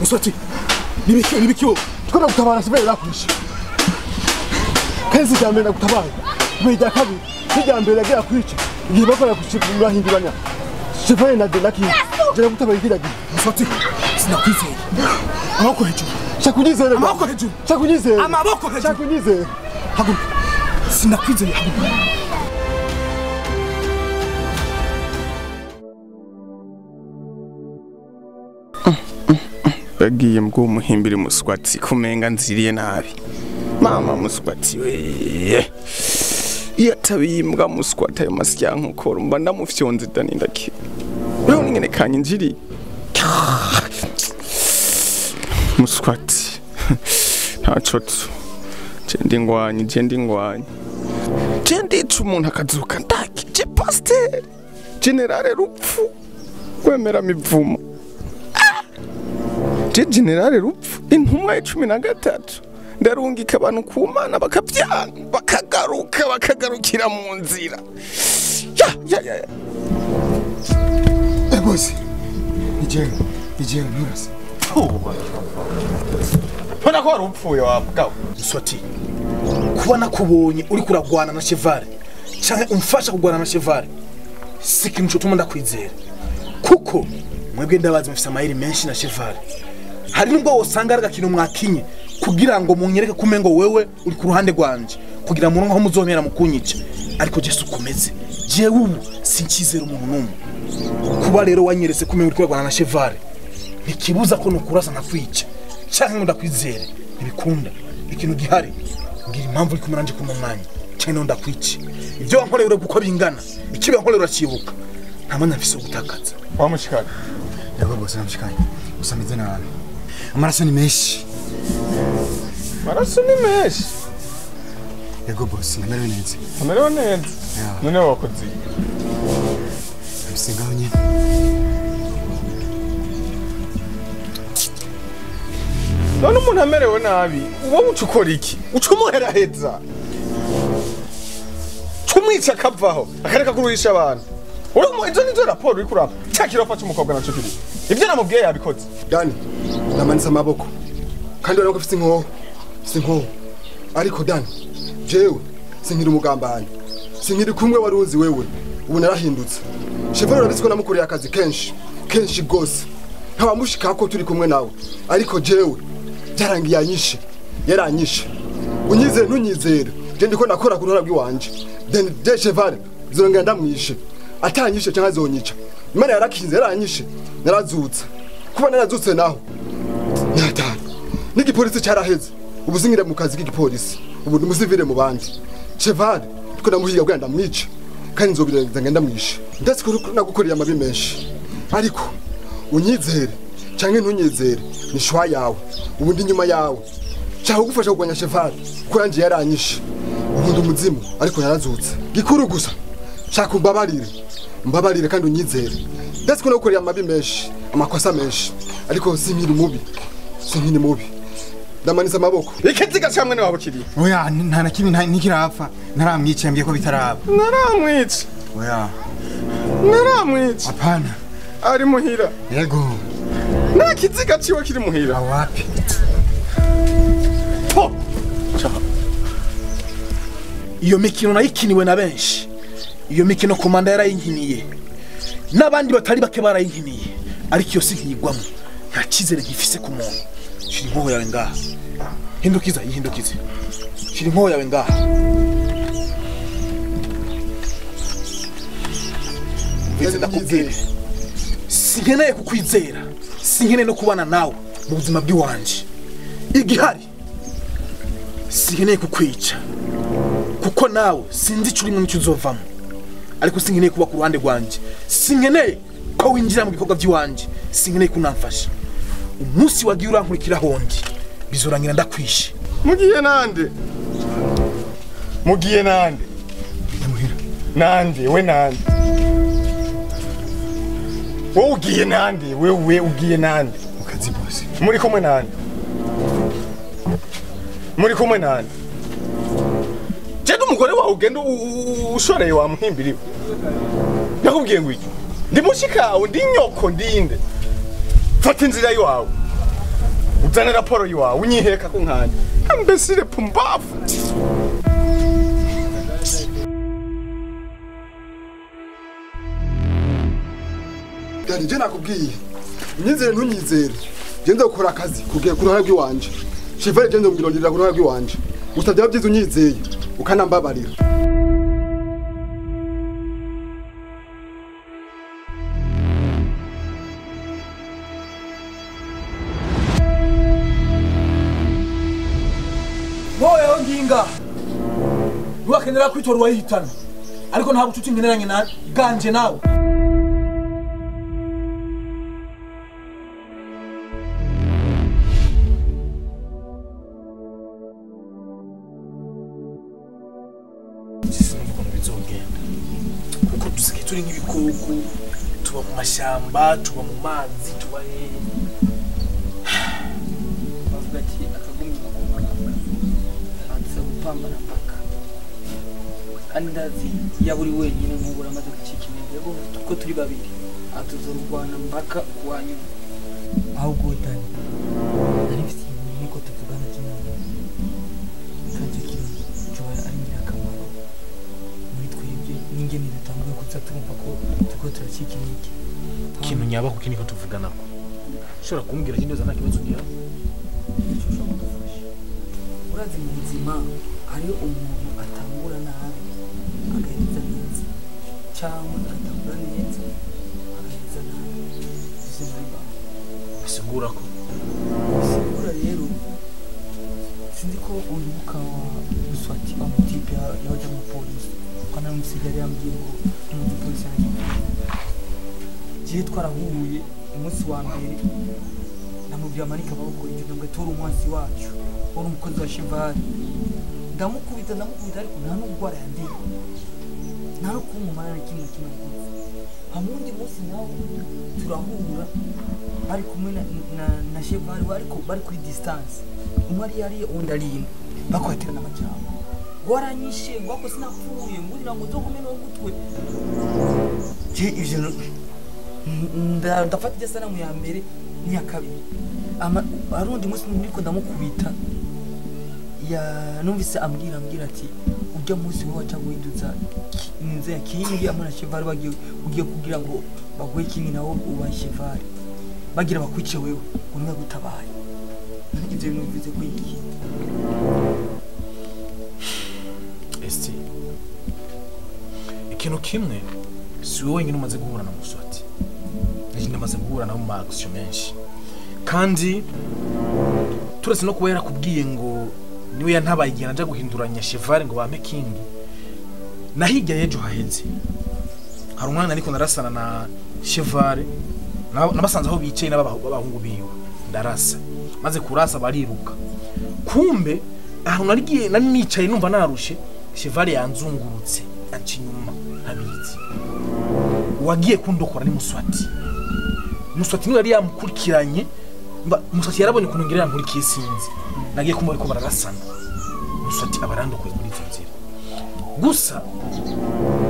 Muswati nibiki wo twara gutabara sibere rakwishe kenzi cyambere ndagutabaye bijya kabiri kijya mbere yagira kwica igihe bakora kushimurahinduranya Chevalier na Delaki jera gutabaye kiragira Muswati sinakwizeye amaboko hejuru shakunyizere amaboko hejuru shakunyizere amaboko hejuru shakunyizere haguruka sinakwizeye haguruka Bagiye mbwo muhimbiri muswatsi kumenga nziriye nabi mama muswatsi we yatabiye imbwa muswatsi ayo masya nkukora mba ndamufyonze Dani ndaki rero ngene kanyinjiri muswatsi Ntaco tu. Je ndingwanye, je ndingwanye. Je ndica umuntu akazuka ndaki. Je pasteur. Generale Rupfu. Kwemera mivumo. Je Generale Rupfu intumwa ya 13. Ndarungika abantu ku Mana bakavyanga, bakagaruka, bakagarukira mu nzira. Ya ya ya. Bosi. Nije nurasa. Mbona ko wari upfuye wabwawe? Muswati, kuba nakubonye uri kuragwana na Chevale canke umfasha kugwana na Chevale si ikintu cotuma ndakwizera, kuko mwebwe ndabazi mufise amayeri menshi na Chevale. Hari nubwo wosanga ari agakino mwakinye kugira ngo munyereke kumengo wewe uri ku ruhande rwanje kugira muronke aho muzompera mu kunyica, ariko Jesu ukomeze. Jewe ubu sinkizera umuntu n'umwe. Kuba rero wanyeretse kumengo uri kuragwana na Chevale ntikibuza ko nukurasa nkakwica canke ngo ndakwizere, ntibikunda. Ikintu gihari ngira impamvu uri kumwe nanje kuno mwanya canke ngo ndakwice. Ibyo wankoreye ure uko bingana, ikibi wankoreye uracibuka. Nta mwanya mfise wo gutakaza. Wamushikanye? Yego bose namushikanye. Gusa meze nabi. Amaraso ni menshi. Amaraso ni menshi? Yego bose namerewe neza. Namerewe neza? None wakoze iki? Mbese ngaho nyene. None umuntu amerewe nabi, wowe uca ukora iki? Uca umuheraheza. Uca umwica akavaho, akareka kuruhisha abantu. Izo nizo raporo uriko urapa. Ca kirofa c'umukobwa naco kiri. Ivyo namubwiye yabikoze. Dani, ndamanitse amaboko. Kandi urabona ko mfise inkoho. Mfise inkoho. Ariko Dani, jewe sinkiri umugambanyi. Sinkiri kumwe wari uzi wewe. Ubu narahindutse. Chevale urabizi ko namukoreye akazi kenshi. Kenshi gose. Ntawamushika ko turi kumwe nawe. Ariko jewe byarangiye anyishe. Yaranyishe. Unyizere ntunyizere. Je ndiko nakora ku ruhara rw'iwanje. Then de Chevale zongera ndamwishe. Atanyishe cyangwa azonyica. Imana yarakinze yaranyishe. Narazutse. Kuba narazutse naho. Natana. N'igipolisi cyaraheze. Ubu singira mu kazi k'igipolisi. Ubu ndi mu bandi. Chevale ndiko ndamuhiga kugira ndamwice. Kandi nzobirengeza ngenda ndamwishe. Ndetse ko nagukoreye amabi menshi. Ariko unyizere canke ntunyizere ni shwa yawe. Ubu ndi nyuma yawe. Nshaka kugufasha kurwanya Chevale kuko yanje yaranyishe. Ubu ndi umuzimu ariko narazutse. Gikuru gusa nshaka umbabarire. Mbabarire kandi unyizere. Ndetse ko nagukoreye amabi menshi, amakosa menshi, ariko sinkiri mubi. Sinkiri mubi. Ndamanitse amaboko. Ikiziga ca mwene wabo kiri. Oya nta na kimwe ntikirapfa. Naramwica mbwiye ko bitaraba. Naramwica. Oya. Naramwica. Apana. Ari muhira. Yego. Nta kiziga ciwe kiri muhira. Wapi? Po. Iyo mikino nayikiniwe na benshi. Iyo mikino komanda yarayinkiniye. N'abandi batari bake barayinkiniye. Ariko iyo sinkigwamo. Nta cizere gifise ku muntu. Shira inkoho yawe ngaha. Hindukiza, yihindukize. Shira inkoho yawe ngaha. Mvise ndakubwira. Sinkeneye kukwizera. Sinkeneye no kubana nawe mu buzima bw'iwanje. Igihari sinkeneye kukwica. Kuko nawe sinzi ico urimo n'icyo uzovamo. Ariko sinkeneye kuba ku ruhande rwanje. Sinkeneye ko winjira mu bikorwa by'iwanje. Sinkeneye kunamfasha. Umunsi wagiye urankurikira hondi bizorangira ndakwishe. Mugiye nande? Mugiye nande? Ndamuhira. Nande we nande? Wowe ugiye nande? Wewe ugiye nande? Mukazi bose. Muri kumwe nande? Muri kumwe nande? Je umugore wawe ugenda ushoreye wamuhimbiriwe. Nakubwiye ngo iki? Ndi mushikawe, ndi nyoko, ndinde. Fata inzira yiwawe. Uzane raporo yiwawe, unyiheka ko nkanje. Ambesire pumbafu. Dani je nakubwiye. Unyizere ntunyizere. Je nzokora akazi kugiye ku ruhara rw'iwanje. Chevale je nzomwirondera ku ruhara rw'iwanje. Gusa byaba byiza unyizeye ukanambabarira. Wowe nginga. Ntiwakenera kwitora uwayihitana. Ariko nta bucuti nkeneranye na ganje nawe. Ntituri nk'ibikoko tuba mu mashamba, tuba mu mazi, tuba hehe. Bavuga ati akagumye kaguma atse gupambana mpaka. Kandi ndazi yaba uri wenyine nk'ubu uramaze gucika intege, ariko kuko turi babiri atuzorwana mpaka kuwa nyuma. Ahubwo Dani, nari mfite ibintu niko tuvugana cyane kandi icyo kintu cyoba ari ingirakamaro muri twebwe n'ingene dutanguye kuza turumva ko turiko turacika intege. Ikintu nyaba kuko niko tuvugana ko ushobora kumbwira ikindi nta kibazo ugira. Icyo ushobora kudufasha, urazi mu buzima hariho umuntu atangura nabi agaheza neza, cyangwa agatangura neza agaheza nabi. Ubuzima bibaho. Bisigura ko bisigura rero sinzi ko uribuka wa Muswati wa mutipe yahoze mu polisi, ko namusiga yari yambwiye ngo umupolisi aragiye. Jewe twarahuye umunsi wa mbere namubwira amanika amaboko hejuru ngo tora umwansi wacu wari umukozi wa Cheval. Ndamukubita ariko nta n'ubwo arayandeye, nta no kumumara na kimwe kimwe yagize. Hamundi munsi nawe turahura bari kumwe na Cheval ariko bari kuri distance, umwe ari yari undi ari ino, bakwaterana amajambo ngo waranyishe, ngo ako sinapfuye, ngo ugira ngo nzokumena ugutwe. Je ivyo ndafata irya sanamu ya mbere n'iya kabiri. Hari undi munsi niko ndamukubita, numvise ambwira ati ujya munsi wowe waca guhinduza inzu ya Kingi hamwe na Cheval, bagiye ugiye kugira ngo baguhe Kingi nawo ubahe Cheval, bagira bakwice wewe ngo niwe gutabaye. Ivyo bintu bivuze ko iki? Esti, ikintu kimwe si wowe wenyine umaze guhura na Muswati, nanjye ndamaze guhura na mu action menshi, kandi turetse no kuba yarakubwiye ngo niwe yantabaye igihe naja guhinduranya Cheval ngo bampe Kingi. Na hirya y'ejo haheze hari umwana ariko narasana na Cheval, nabasanze aho bicaye n'abahungu biwe, ndarasa maze kurasa bariruka. Kumbe ahantu narigiye nari nicaye numva narushe, Cheval yanzungurutse aca inyuma ntabizi. Uwagiye kundokora ni Muswati. Muswati niwe yari yamukurikiranye. Muswati yarabonye ukuntu ngira yankurikiye sinzi, nagiye kumva ariko bararasana. Muswati abarandokoye muri izo nzira. Gusa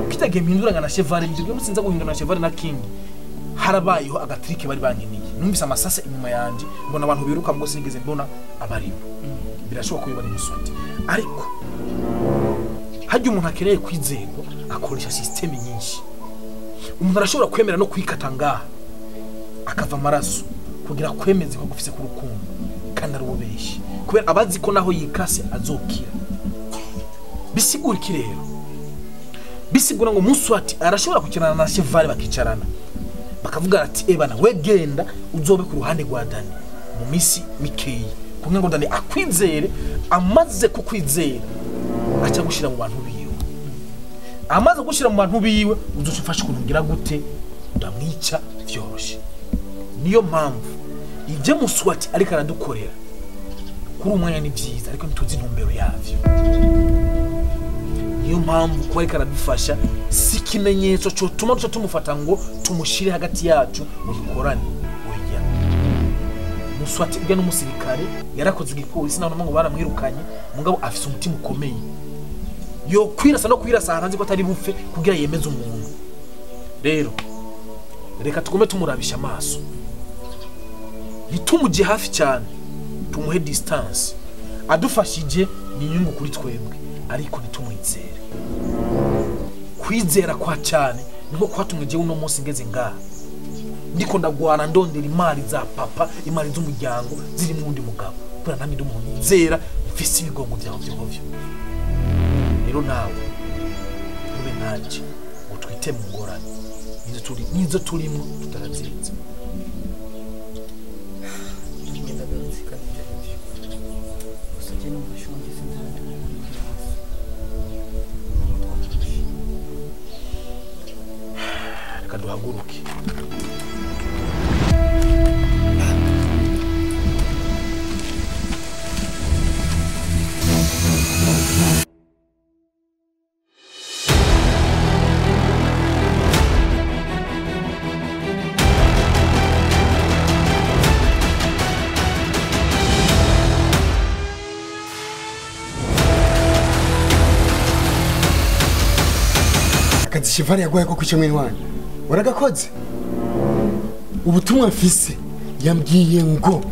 kitagiye mpinduranya na Cheval, ibyo musinza guhindura na Cheval na King, harabayeho agatrike bari bankeneye. Numvise amasase inyuma yanje mbona abantu biruka ngo sinigeze mbona abaribo. Birashoboka ko bari Muswati, ariko harya umuntu akeneye kwizerwa akoresha systeme nyinshi. Umuntu arashobora kwemera no kwikata ngaha akava amaraso kugira kwemeze ko gufise ku rukundo kandi ari ububeshi, kubera abazi ko naho yikase azokira. Bisigura iki rero? Bisigura ngo Muswati arashobora kukinana na Cheval bakicarana bakavuga ati ebana we genda uzobe ku ruhande rwa Dani mu misi mikeyi, kumwe ngo Dani akwizere. Amaze kukwizera aca gushira mu bantu biwe, amaze gushira mu bantu biwe uzoca ufasha ukuntu ngira gute ndamwica vyoroshe. Niyo mpamvu ibyo Muswati ariko aradukorera kuri umwanya ni byiza, ariko ntituzi intumbero yavyo. Niyo mpamvu kuba ariko aradufasha si ikimenyetso cyotuma duca tumufata ngo tumushire hagati yacu ngo dukorane. Oya, Muswati ubwe n'umusirikare yarakoze igipolisi naho ngo baramwirukanye, mugabo afise umutima ukomeye yo kwirasa no kwirasa ahantu azi ko atari bupfe kugira yemeze umuntu. Rero reka tugume tumurabisha amaso, ntitumujye hafi cyane, tumuhe distance. Adufashije ni inyungu kuri twebwe, ariko ntitumwizere. Kwizera kwa cyane niko kwatumwe jewe uno munsi ngeze ngaha ndiko ndagwana ndondera imari za papa, imari z'umuryango ziri mu wundi mugabo, kubera namwe ndi umuntu nizera mfise ibigongo byawe vyovyo. Rero nawe ube nanje ngo twite mu ngorane nizo turimo tutarazinze. Reka duhaguruke. Shivali yaguhaye ko kwica mwene wanyu waragakoze ubutumwa mfise yambwiye ngo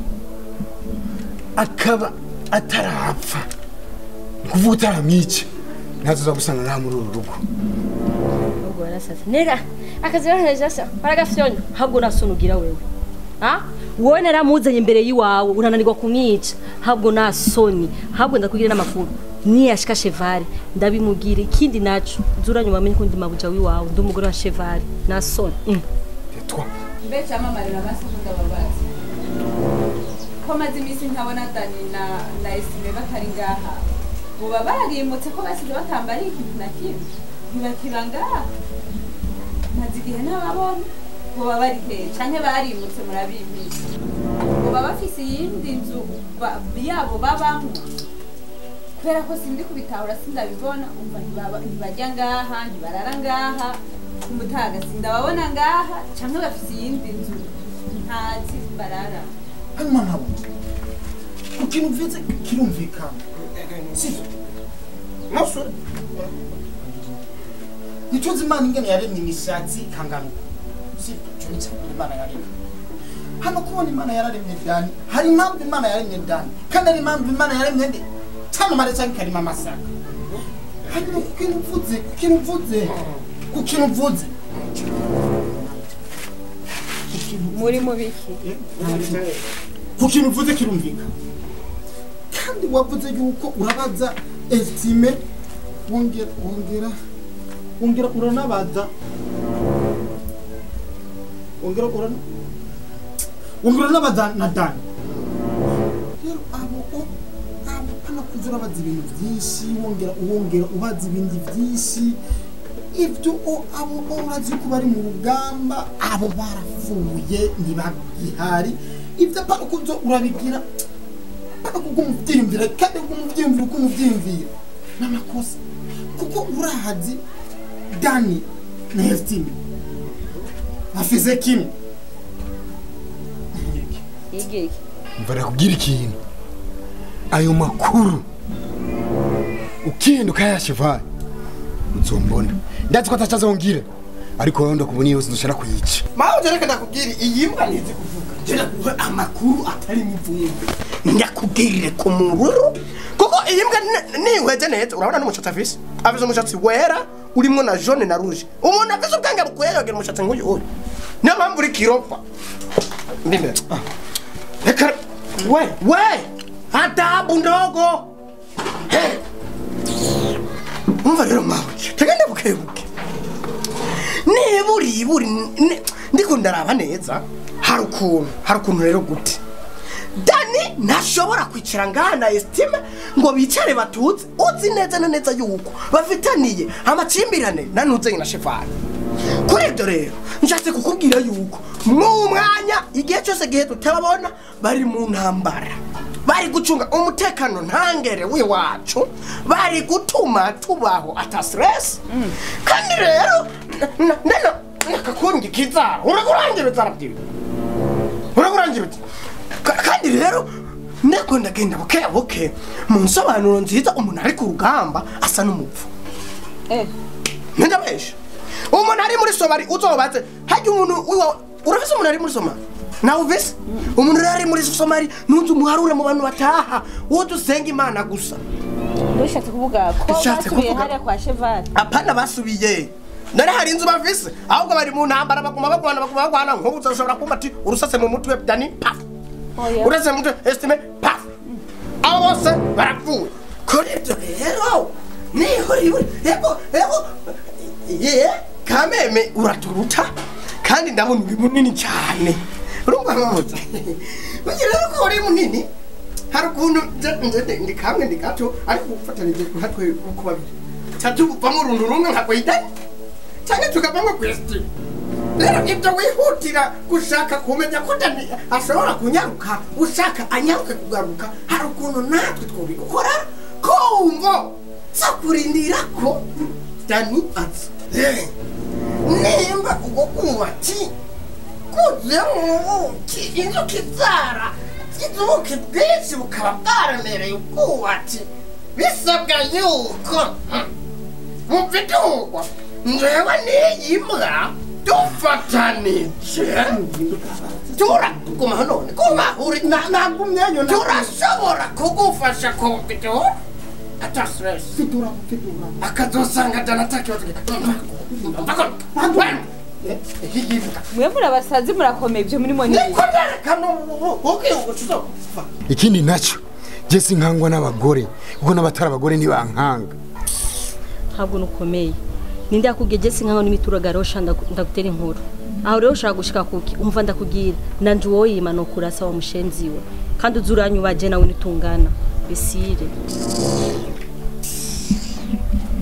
akaba atarapfa kuvuga utaramwica ntazoza gusanga nta muri uru rugo ubwo warasasa nega akazi baheje asa baragafyonya habwo nasunugira wewe ha wowe naramuzanye imbere yiwawe urananirwa kumwica habwo nasoni habwo ndakugira n'amakuru niyashika Chevale ndabimugira ikindi naco zuranyuma amenye ko ndi mabuja wiwawe ndi umugore wa Chevale nasoni tetwa mbe cyamamare nabasa ndababaza ko maze iminsi ntabona Dani na Esime batari ngaha buba barimutse ko basize batambariye ikintu na kimwe ntibakiba ngaha maze igihe ntababona buba bari hehe canke barimutse murabimisha buba bafise iyindi nzu yabo babamwo kubera ko sindi kubitahura sindabibona umva ntibajya ngaha ntibarara ngaha kumutaga sindababona ngaha canke bafise iyindi nzu ntazi barara hanyuma ntabwo ku kintu mvuze kirumvikana sivyo nosore ntituzi Imana ingene yaremye imishatsi ikanganuka sivyo ico ni ikintu Imana yaremye hano kubona Imana yararemye Dani hari impamvu Imana yaremye Dani kandi hari impamvu Imana yaremye nde cyamamare cyangwa ikarima amasaka hanyuma ku kintu mvuze ku kintu mvuze muri mubiki ku kintu mvuze kirumvikana kandi wavuze yuko urabaza Estime wongera uranabaza wongera uranabaza na Dani rero abo pana kuza urabaza ibintu byinshi wongera ubaza ibindi byinshi ibyo abo urazi ko bari mu rugamba abo barapfuye ntibagihari ibyo pana kuza urabigira pana kugumuvyiyumvira kandi kugumuvyiyumvira ukumuvyiyumvira n'amakosa kuko urahazi Dani na Estime afize kimwe igiki mvara kubwira ikintu ayo makuru ukinduka ya Chevale uzombona ndazi ko atachazongira ariko wowe ndakubona yose ndushara kuyica mawe reka ndakubwira iyi mbwa ntizi kuvuga je ndakuha amakuru atari mvumbi ndakubwirire ku mururu kuko iyi mbwa nihweze neza urabona n'umushatsi afise umushatsi wera urimwo na jaune na rouge umuntu afise ubwenge bukwiye yogira umushatsi nk'uyu uyu niyo mpamvu uri kirofa ndime reka we adabu ndogo umva rero mawe tugende bukebuke niburi ndiko ndaraba neza hari ukuntu rero gute Dani ntashobora kwicara ngaha na Estime ngo bicare batuze uzi neza na neza yuko bafitaniye amacimbirane nanuze na Chevale kuri ibyo rero nshatse kukubwira yuko mu mwanya igihe cyose gihe tutababona bari mu ntambara bari gucunga umutekano ntangere w'iwacu bari gutuma tubaho ata stress kandi rero nakakungikiza urakurangira arabyiwe urakurangira kandi rero ndako ndagenda buke buke mu nsobanuro nziza umuntu ari ku rugamba asa n'umupfu ndabesha umuntu ari muri Somali uzobatse hajya umuntu urafise umuntu ari muri Somali nawe uvise umuntu ari muri Somali nunze umuharure mu bantu bataha wowe dusenga Imana gusa ndushatse kuvuga ko basubiye hariya kwa Chevale apana basubiye nare hari inzu bafise ahubwo bari mu ntambara baguma bagwana nk'ubu ushobora kumva ati urusase mu mutwe Dani paf urasase mu mutwe Estime paf abo bose barapfuye kuri ibyo rero niho yego ye kameme uraturuta kandi ndabona uri munini cyane urumva nkamuza bagira ko uri munini hari ukuntu ndi kamwe ndi gato ariko gufatanije hatwe uko babiri cyatuvamo uruntu rumwe nka kwidani cyangwa tukavamo kwesti rero ibyo wihutira gushaka kumenya ko Dani ashobora kunyaruka ushaka anyaruke kugaruka hari ukuntu natwe twobigukora kumvo zo kurindira ko Dani aza nimba ubwo bwubatsi kuzemo ubuki inzuki zara ubuki bwinshi bukaba bwaremereye ubwubatsi bisabwa yuko bumviturwa Njewe n'iyi mbwa dufatanije turaguma none guma uri nagumyeyo turashobora kugufasha kubitora ata stress fitura fitura akazosanga dana takibazo. Mwe murabasazi murakomeye ibyo muri moni. Niko nderekana ubu ikindi nacyo je sinkangwa n'abagore kuko n'abatari abagore nibankanga. Ntabwo nukomeye ninde yakubwiye je sinkangwa n'imituragaro ndagutera inkuru aho rero ushaka gushika kuki umva ndakubwira nanje uwoyima no kurasa wa mushenzi we kandi uzuranyubaje nawe nitungana besire.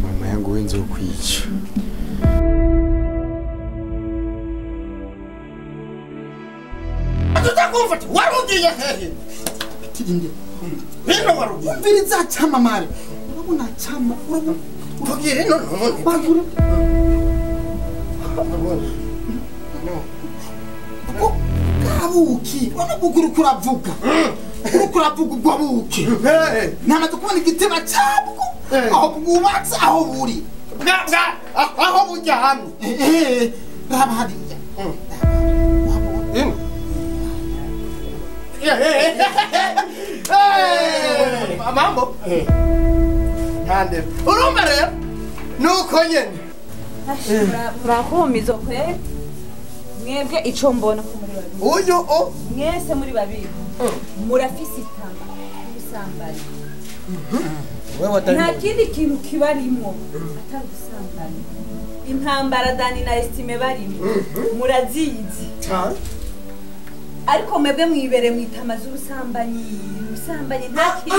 Mama yangu wenzo kwica. Tutakumfata warugiye hehe Tirinde bino warugiye umviriza chama mare urabona chama urabona tugire no no bagura no ko kabuki wana buguru kuravuga kuravuga ubwo buki namaze kubona igiteba cyabwo aho bwubatse aho buri bwa aho bujya hamwe raba hariya ino mambo ntande urumva rero nuko nyene murahumizo kwe mwebwe ico mbona ko muri babiri uyu o mwese muri babiri murafise itama y'ubusambanyi. Nta kindi kintu kibarimo atari ubusambanyi. Intambara Dani na Estime barimo murazizi cyane ariko mwebwe mwibere mwitama z'ubusambanyi ubusambanyi nta kintu.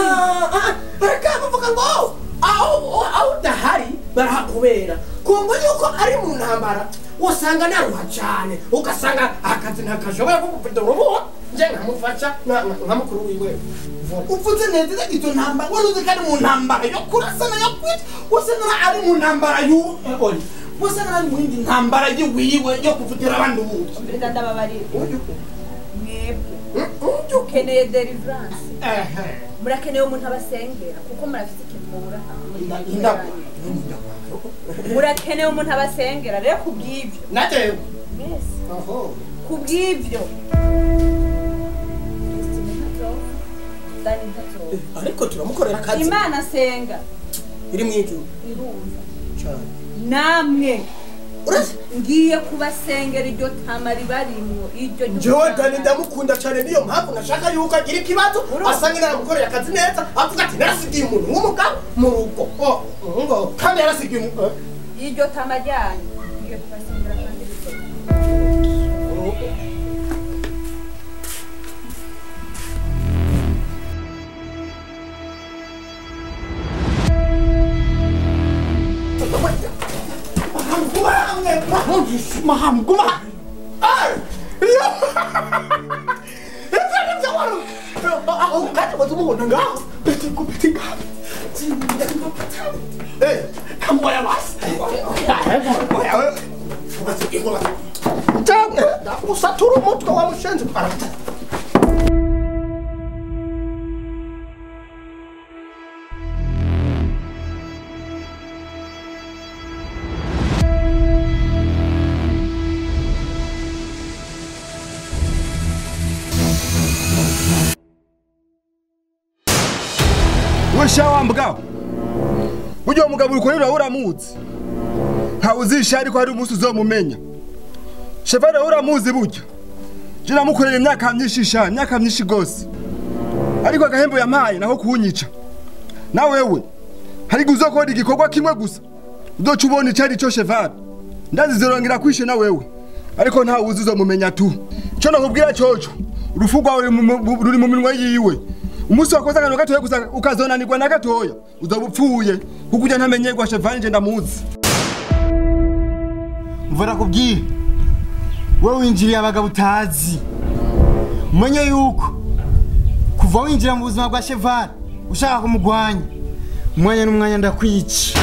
Barakavuga ngo aho udahari barahakubera kumva yuko ari mu ntambara usanga naruha cyane ugasanga akazi ntakashobora kugufita urubuga nje nkamufasha nka mukuru wiwe. Uvuze neza izo ntambara wari uzi ko ari mu ntambara yo kurasana yo kwica usanga ari mu ntambara y'u usanga ari mu yindi ntambara yiwiwe yo kuvugira abandi ubuki. Mbere ndababarira mwebwe ukeneye deliverance murakeneye umuntu abasengera kuko murafite ikintu mubura murakeneye umuntu abasengera rero kubw'ibyo natewe mwese kubw'ibyo ariko turamukorera akazi. Imana senga iri mu ijuru irumva cyane namwe ngiye kubasengera iryo tama ribarimwo iryo. Jewe Dani ndamukunda cyane niyo mpamvu nashaka yuko agira ikibazo asanga naramukoreye akazi neza avuga ati narasigiye umuntu w'umugabo mu rugo ngo kandi yarasigiye iryo tama ryanyu ngiye kubasengera kandi bisohoka. Maham guma. Usatura umutwe wa mushenzi. Wesha mugabo buryo mugabo ukorera uramuzi nta uzisha ariko hari umunsi uzomumenya. Chevale uramuzi buryo je namukorera imyaka myinshi sha imyaka myinshi gose ariko agahembo yampaye naho kunyica na wewe hari guzokora igikorwa kimwe gusa uzoca ubona icari cyo Chevale ndazizorongera kwishe na wewe ariko nta uzi uzomumenya tu cyo nakubwira coco urufu rwawe ruri mu minwe yiwe. Umunsi wakoze akantu gatoya gusa ukazonanirwa na gatoya uzobupfuye kuko ujya ntamenyerwa Chevale nje ndamuzi. Mvura kubwira wewe winjiriye abagabo utazi umenye yuko kuva winjira mu buzima bwa Chevale ushaka kumugwanya umwanya n'umwanya ndakwica.